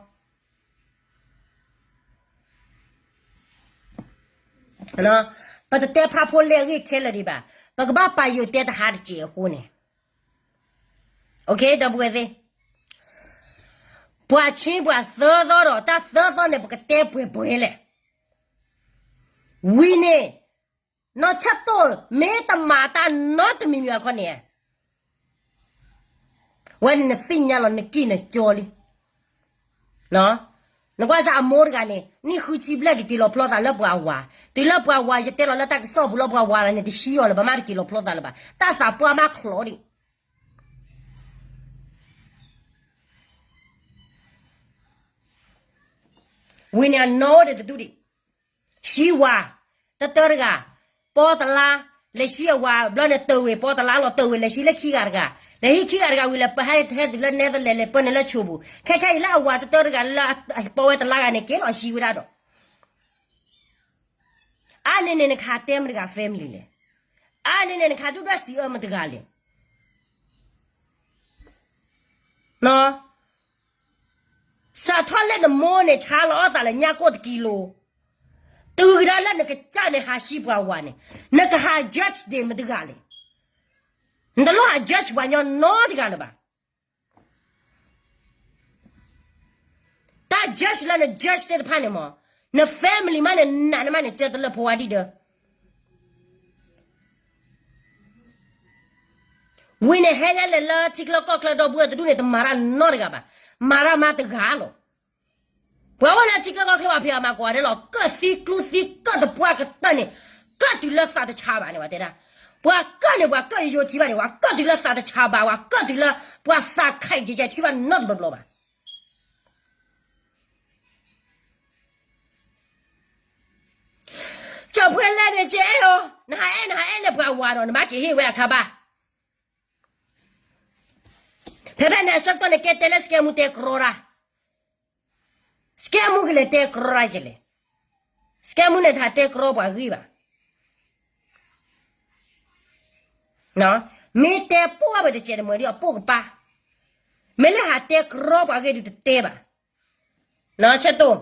ပတတဲဖးဖိလၢအဂ့ၢ်ခဲလၢာ်ဒံးဘၣ်, ပကဘၣ်ပာ်ယိာ်တဲတဟါတစဲးအဃိန့ၣ်, ဒီပုၢ်ဝဲၢ်သ့ၣ်, ပှၤဆ့ပှၤသၢသီဒီး တၢ်သၢသီန့ၣ် ပကတဲပှဲၤပှဲၤလဲၣ်. ဝံၤန့ၣ် နီၢ်ဆၢတိၢ် မ့ၢ်တမၤတၢ်နီတမံၤမံၤအခီန့ၣ်, ဝဲန့ၣ်နသ့ၣ်ညါလီၤ နကံၢ်နကၠီလံ. နကွၢ်စၢ်အမိၢ်တဂၤန့ၣ် နံၣ်ဃုဆံဘျဲၣ် ကက့ၤလီၤဖျီသးလၢပှၤဝၤ, တုၤလၢပှၤဝၤ ယတဲလီၤလၢတၢ်ကစီၣ်ပူၤလၢပှၤဝၤလၢန့ၣ် တဆံအီၤလၢၤဘၣ် မ့ၢ်တက့ၤလီၤဖျီသးလၢၤဘၣ်, တၢ်သးပှၢ်မးချီဒံး ဝံၤန့ၣ်အနီၢ်အိၣ်ဒီးတဒူၣ်ဒံး, ဟံးဝၤ, တတၢတဂၤ, ပီတလါ, လဲၤဟံးအဝၤဘျီန့ၣ် တၢ်ဝ့ၤပီတလါလီၤ တၢ်ဝ့ၤလဲၤဟံးလၢခံဂၤတဂၤ, လဲၤဟံးခံဂၤတဂၤဝံၤလဲၤပဟဲဟဲတုၤလၢနဲသလၢလဲၤပၢၢ်န့ၣ်လၢဆိပူၤ, ခဲခဲအံၤလၢအဝၤတတၢတဂၤလၢအပီဝဲတလါဂၤန့ၣ် က့ၤလီၤဟံးဝဲဒၣ်ဒီး အါန့ၣ်န့ၣ် နကဟးတဲမတဂၤ family လဲၣ်. အါန့ၣ်န့ၣ် နကဟးဒုၣ်ဒွဲၣ်စံးအၢမတဂၤလဲၣ်. စးထီၣ်လၢနမိၢ်န့ၣ် ဆါလီၤအီၣ်သးလၢညၣ်ကိၢ်တကံလိ, တုၤကဒါလၢနကစၢ်န့ၣ် ဟးဟံးပှၤဝၤန့ၣ်, နကဟး judge ဒံးမတဂၤလဲၣ်. နတလိၣ်ဟး judge ပှၤညီနီတဂၤလၢၤဘၣ်. တၢ် judge လၢန judge သ့ၣ်တဖၣ်န့ၣ်မ့ၢ် န family မးန့ၣ် နးန့ၣ်မးန့ၣ် ကၢတလၢဖိဝါဒံၣ်ဒၢ ဝံၤန့ၣ် ဟဲညါလဲၤလၢထံချၢကီၢ်ချၢဒီပုၢ်ဝဲၢ်တဒူၣ်န့ၣ် တမၤတၢ်နီတဂၤဘၣ်. မၤတၢ်မးတဂၤလီၤ. ပှၤအိၣ်လၢထံချၢကီၢ်ချၢပှၤဖံးအမၤကိးဂၤဒဲးလီၤ. ကၢၣ်သံကျူသံကၢၣ်တပှၢ်ကတၢၢ်န့ၣ် ကၢၣ်တုၤလၢသးတဆါဘၣ်န့ၣ် ပှၤတဲဒၣ်. ပှၤကၢၣ်န့ၣ် ပှၤကၢၣ်ယိယိထံဘၣ်န့ၣ် ပှၤကၢၣ်တုၤလၢသးတဆါဘၣ်, ပှၤကၢၣ်တုၤလၢ ပှၤသးခဲအံၤကဲကဲထံဘၣ်နီတဘျီဘျီဘၣ်. ကၠီၣ်ဖှဲလဲၣ်န့ၣ် ကဲအဲၣ်အီၤ, နဟးအဲၣ် နဟးအဲၣ်လၢပှၤဝၤဒီး နဘၣ်က့ၤဟ့ၣ်ဝဲအခါဘၣ်. ဖဲဖဲန့ၣ်အဆၢကတီၢ်န့ၣ် ကဲတဲလၢစကဲမူတဲကြီတၢ်, စကဲမူကလဲၤတဲကြီတၢ်ယလဲၣ်. စကဲမူန့ၣ် တဟးတဲကြီပှၤဂ့ၢ်ဘၣ်. မ့ၢ်တဲပိၢ်ဘၣ်ပတစဲးတမှဲၤဒ်အပိၢ်ကပၢ်, မ့ၢ်လၢဟးတဲကြီပှၤဂ့ၢ်ဒုးတတဲဘၣ်. ဆၢတိၢ်,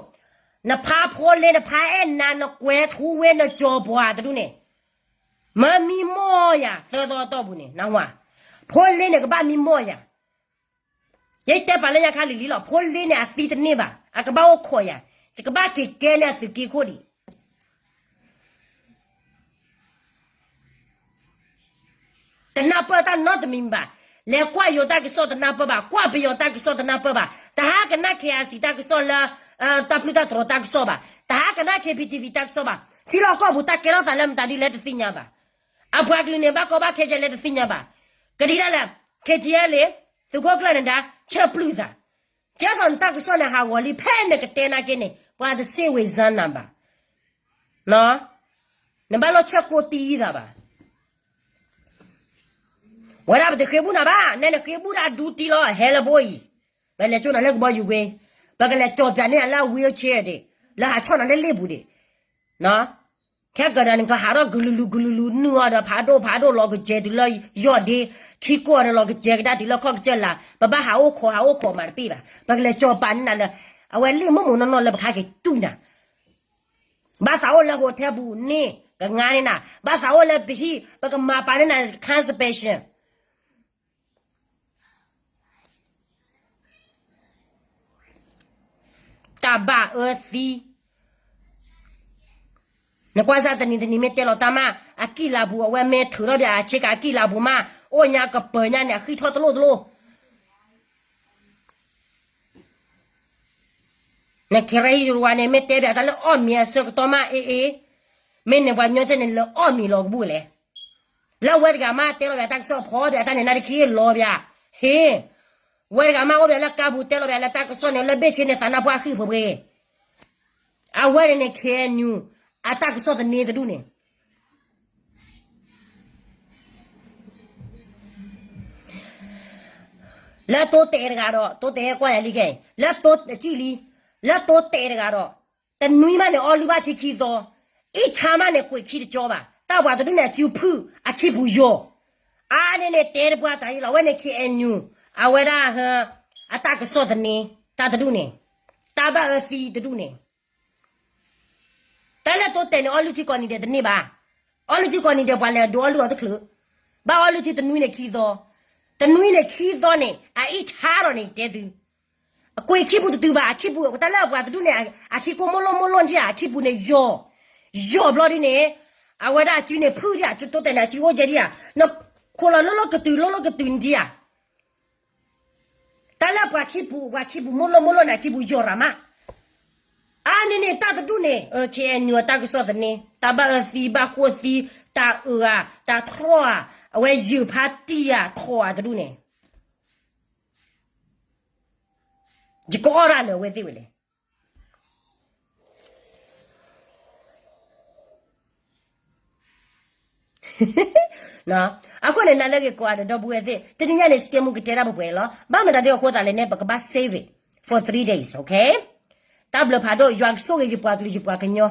နဖးဖိလ့ နဖးအဲၣ်နၤ နကွဲးထူဝ့ နကၠီၤပှၤတဒူၣ်န့ၣ်, မၢမံမီၢ်ယၤ သၢသီအတီၢ်ပူၤန့ၣ် နဝၤ, ဖိလ့န့ၣ် ကဘၣ်မံမီၢ်ယၤ. ယတဲပာ်လၢညါခါလံၤလံၤလီၤ, ဖိလ့န့ၣ် အသံတန့ၢ်ဘၣ်, အကဘၣ်အိၣ်ခိးယၤ, ယကဘၣ်က့ၤကဲန့ၢ်အသုးက့ခိၣ်ဒံး. တနၢ်ပၢၢ်တၢ်နီတမံၤဘၣ်. လဲၤကွၢ်ယိၤတၢ်ကစီၣ်တနၢ်ပၢၢ်ဘၣ်, ကွၢ်ပယီၤတၢ်ကစီၣ်တနၢ်ပၢၢ်ဘၣ်, တဟါကနၣ် ခ့အစံး တၢ်ကစီၣ်လၢ တၢ်ပျုၢ်တၢ်တြီၤတၢ်ကစီၣ်ဘၣ်, တဟါကနၣ် ခ့ပံထံဝံ တၢ်ကစီၣ်ဘၣ်, ထံလီၢ်ကီၢ်ပူၤတၢ်ကဲထီၣ်သးလၢမတၤဒ်လဲၣ်တသ့ၣ်ညါဘၣ်. အပှၤကလုာ်န့ၣ် ဘၣ်ကီဘၣ်ခဲကဲလဲၣ်တသ့ၣ်ညါဘၣ်. ကဒံးဒၣ်လဲာ်, ခ့ထံအဲလ့, သုးခိၣ်ကျၢၢ်နဒါ, ဆၢပျုၢ်သး, ကဲသိးနတၢ်ကစီၣ်န့ၣ် ဟးဂီၤလံ ဖဲနကတဲနာ်က့န့ၣ် ပှၤတစ့ၢ်ဝ့ၤစၢနၤဘၣ်. နဘၣ်လိၣ်ဆၢကိးတံၢ်သးဘၣ်. ဝဲဒၣ်ပတဃ့ဘူၣ်နၤဘၣ်, နဲနဃ့ဘူၣ်ဒၣ်ဒူတံၢ်လီၤ ဟဲလၢဘိအံၤ, ပလဲၤကၠိနၤလၢကဘီယူၤကွ့, ပကလဲၤကၠီၤပၠးန့ၢ်နၤလၢ wheelchair ဒံး, လၢဟးဆီၣ်နၤလၢလ့ၣ်ပူၤဒံး. ခဲကဒီးနကဟးထီၣ်ကလုာ်လူၤကလုာ်လူၤ နုာ်အီၤဒီးဖးဒိၣ်ဖးဒိၣ် လီၤကစဲၤတုၤလၢယီၢ်ဒ့, ခံကိးဒီးလီၤကစဲၤကဒါတုၤလၢခီၣ်ကစၢၢ်လာ်, ပဘၣ်ဟးအိၣ်ခိးဟးအိၣ်ခိးမးတပ့ၢ်ဘၣ်, ပကလဲၤကၠီၤပာ်န့ၢ်နၤလၢ အဝဲလ့ၣ်မိၢ်မိၢ်နီၢ်နီၢ်လၢပခါက့ၤတူၢ်နၤ ဘၣ်သးအိၣ်လၢ hotel ပူၤန့ၣ် ကငါန့ၢ်နၤ, ဘၣ်သးအိၣ်လၢပဟံၣ် ပကမၤပာ်န့ၢ်နၤ constipation. တၢ်ဘၣ်အၢသံ, နကွၢ်စၢ်တနံၤတနံၤမ့ၢ်တဲလီၤတၢ်မး အကံၣ်လၤပူၤ အဝဲမ့ၢ်ထုးထီၣ်ဒီးအဆ့ကၤအကံၣ်လၤပူၤမး အိၣ်ညါကပၢၤညါန့ၣ် အဃံထီၣ်တလိၣ်တလိၣ် နခ့ရဟံယရူၤဝါန့ၣ် မ့ၢ်တဲဘၣ်တၢ်လၢအီၣ်မ့ၤအဆၢကတီၢ်မး အ့ၣ်အ့ၣ်, မ့ၢ်န့ၣ်ပှၤညီကဲန့ၣ် လၢအီၣ်မ့ၤလီၤကဘူၣ်လဲၣ်. လၢဝဲတဂၤမးတဲလီၤဘၣ်တၢ်ကစီၣ်ဖီဘၣ်တၢ်န့ၣ် နတခ့လီၤဘၣ်, ဟ့ၣ်, ဝဲတဂၤမးအိၣ်ဘၣ်လၢကါပူၤတဲလီၤဘၣ်လၢတၢ်ကစီၣ်န့ၣ် လၢဘ့ၣ်ဆ့န့ၣ် သးနါပှၢ်ဃံၣ်ပှ့ၤပှ့ၤ, အဝဲန့ၣ်န့ၣ် ခ့ၣ်အဲၣ်ယူၣ် အတၢ်ကစီၣ်သန့တဒူၣ်န့ၣ် လၢတိတဲာ်တဂၤဒီး တိတဲာ်ကွၢ်ယၤလံခဲအံၤ လၢတိတဲာ်လံ, လၢတိတဲာ်တဂၤဒီး တနွံမးန့ၣ် အီလုၢ်ဘၣ်ထံခံသီ, အ့ၣ်ဆါမးန့ၣ် ကွံာ်ခံတကၠီဘၣ်, တၢ်ပှၤတဒူၣ်န့ၣ် အစုဖုၣ် အခံပူၤယီၤ, အါန့ၣ်န့ၣ် တဲတပှၢ်တၢ်အံၤလီၤ, အဝဲန့ၣ် ခ့ၣ်အဲၣ်ယူၣ် အဝဲဒၣ် အတၢ်ကစီၣ်သန့ တၢ်တဒူၣ်န့ၣ်, တၢ်ဘၣ်အၢသံတဒူၣ်န့ၣ် တၢ်လၢတိတဲာ်န့ၣ် အီလုၢ်ထံကိးနံၤဒဲးတန့ၢ်ဘၣ်, အီလုၢ်ထံကိးနံၤဒဲး ပှၤလဲၤဒိးအီလုၢ်အီၤတချုး, ဘၣ်အီလုၢ်ထံတနွံန့ၣ်ခံသီ, တနွံန့ၣ်ခံသီန့ၣ် အအ့ၣ်ဆါဒီးန့ၣ် ယတဲသု, အကွံာ်ခံပူၤတတုၤဘၣ်, အခံပူၤ တၢ်လၢပှၤတဒူၣ်န့ၣ် အခံကိမိၢ်လိၢ်မိၢ်လိၢ်ဒံးဧါ, အခံပူၤန့ၣ်ယီၤ, ယီၤဘျီဒ်န့ၣ်, အဝဲဒၣ်အစုန့ၣ်ဖုၣ်ဒံးဧါ, တိတဲာ်န့ၣ် အစုအိၣ်ကဲဒံးဧါ, နခိးလီၤလိၢ်လိၢ်ကတုၤ လိၢ်လိၢ်ကတုၤဒံးဧါ တၢ်လၢပှၤခံပူၤ ပှၤခံပူၤမိၢ်လိၢ်မိၢ်လိၢ်န့ၣ် အခံပူၤယီၤရၤမး, အါန့ၣ်န့ၣ် တၢ်တဒူၣ်န့ၣ် ခ့ၣ်အဲၣ်ယူၣ် အတၢ်ကစီၣ်သန့, တၢ်ဘၣ်အၢသံ ဘၣ်ဃိသံ, တၢ်အုးဧါ, တၢ်ထီၣ်ဧါ, အဝဲယုၢ်ဖးတံၢ်ဧါ ထီၣ်ဧါတဒူၣ်န့ၣ် ယကအီၣ်ဒၣ်လၢအဝဲသ့ၣ်ဝဲလဲၣ်. အဃိန့ၣ် နၤလၢဂ့ၤကိးဂၤဒီး ဒီပုၢ်ဝဲၢ်သ့ၣ် တနံၤညါန့ၣ် စကဲမူကတဲတၢ်ပှဲၤပှဲၤလီၤ. ဘၣ်မတၤဒ်အဃိသတးလဲၣ်န့ၣ် ပကဘၣ် save it for three days, okay? တၢ်ဘျုးဖးဒိၣ် ယွၤကဆိၣ်ဂ့ၤယပှၤကလုာ်ယပှၤကညီ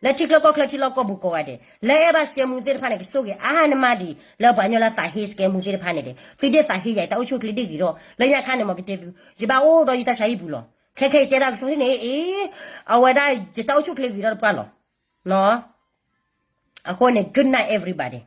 လၢထံချၢကီၢ်ချၢထံလီၢ်ကီၢ်ပူၤကိးဂၤဒဲး လၢအဲၣ်ဘၣ်စကဲမူသ့ၣ်တဖၣ်န့ၣ် ကဆိၣ်ဂ့ၤအါနမးဒံး လၢပှၤကညီလၢသးဟ့စကဲမူသ့ၣ်တဖၣ်န့ၣ်ဒီး သုဒ့ၣ်သးဟ့ယၤ တၢ်အိၣ်ဆူၣ်အိၣ်ချ့ဒ့ၣ်ဂ့ၤဒီး လၢညါခါန့ၣ် မ်ကတဲသုးယဘၣ်အိၣ်ဒီးယတၢ်ဆါဟံၣ်ပူၤလီၤ. ခဲခဲအံၤတဲတၢ်ကစီၣ်န့ၣ် အ့ၣ် အဝဲဒၣ်ယတၢ်အိၣ်ဆူၣ်အိၣ်ချ့ဂ့ၤဒီးတပှၢ်လီၤ. အဃိန့ၣ် good night everybody.